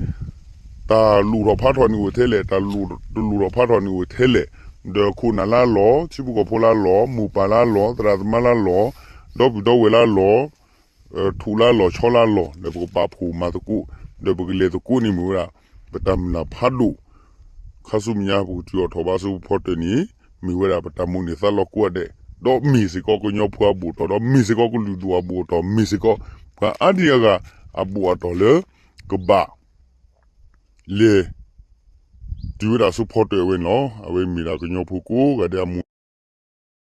တၢ်လိၣ်ထီၣ်ဖးထီၣ်န့ၣ်အိၣ်ထဲလဲၣ်, တၢ်လိၣ် တလိၣ်ထီၣ်ဖးထီၣ်န့ၣ်အိၣ်ထဲလဲၣ်, ဒီးခိၣ်နၢ်လၢအလီၢ်, ထံဖိကီၢ်ဖိလၢအလီၢ်, မိၢ်ပၢ်လၢအလီၢ်, သရၣ်သမါလၢအလီၢ်, ဒီပုၢ်ဒီဝဲၢ်လၢအလီၢ်, ထူၣ်လၢအလီၢ်, ဆီလၢအလီၢ်, ဒီးပကပာ်ဖှိၣ်မၤသကိး, ဒီးပကလဲၤသကိးန့ၣ်မ့ၢ်ဝဲဒၣ် ပတၢ်မုၢ်လၢ်ဖးဒိၣ် ခါဆူမဲာ်ညါ ပကတုၤအိၣ်ထီၣ်ဘၣ်ဆူဖီတၢၢ်န့ၣ် မ့ၢ်ဝဲဒၣ်ပတၢ်မိၣ်န့ၢ်သးလီကိးဂၤဒဲး, ဒီးမ့ၢ်စ့ၢ်ကီးကညီဖိအဘူးအတီၢ်, ဒီးမ့ၢ်စ့ၢ်ကီးကလုာ်ဒူၣ်အဘူးအတီၢ်, မ့ၢ်စ့ၢ်ကီးပှၤအါဒံအါဂၤအဘူးအတီၢ်လၢ ကဘၣ်လဲၤတုၤဝဲဒၣ်ဆူဖီတၢၢ်အဝဲန့ၣ်လီၤ. အဝဲမ့ၢ်ဒၣ်ကညီဖိကိးဂၤဒဲးအမူ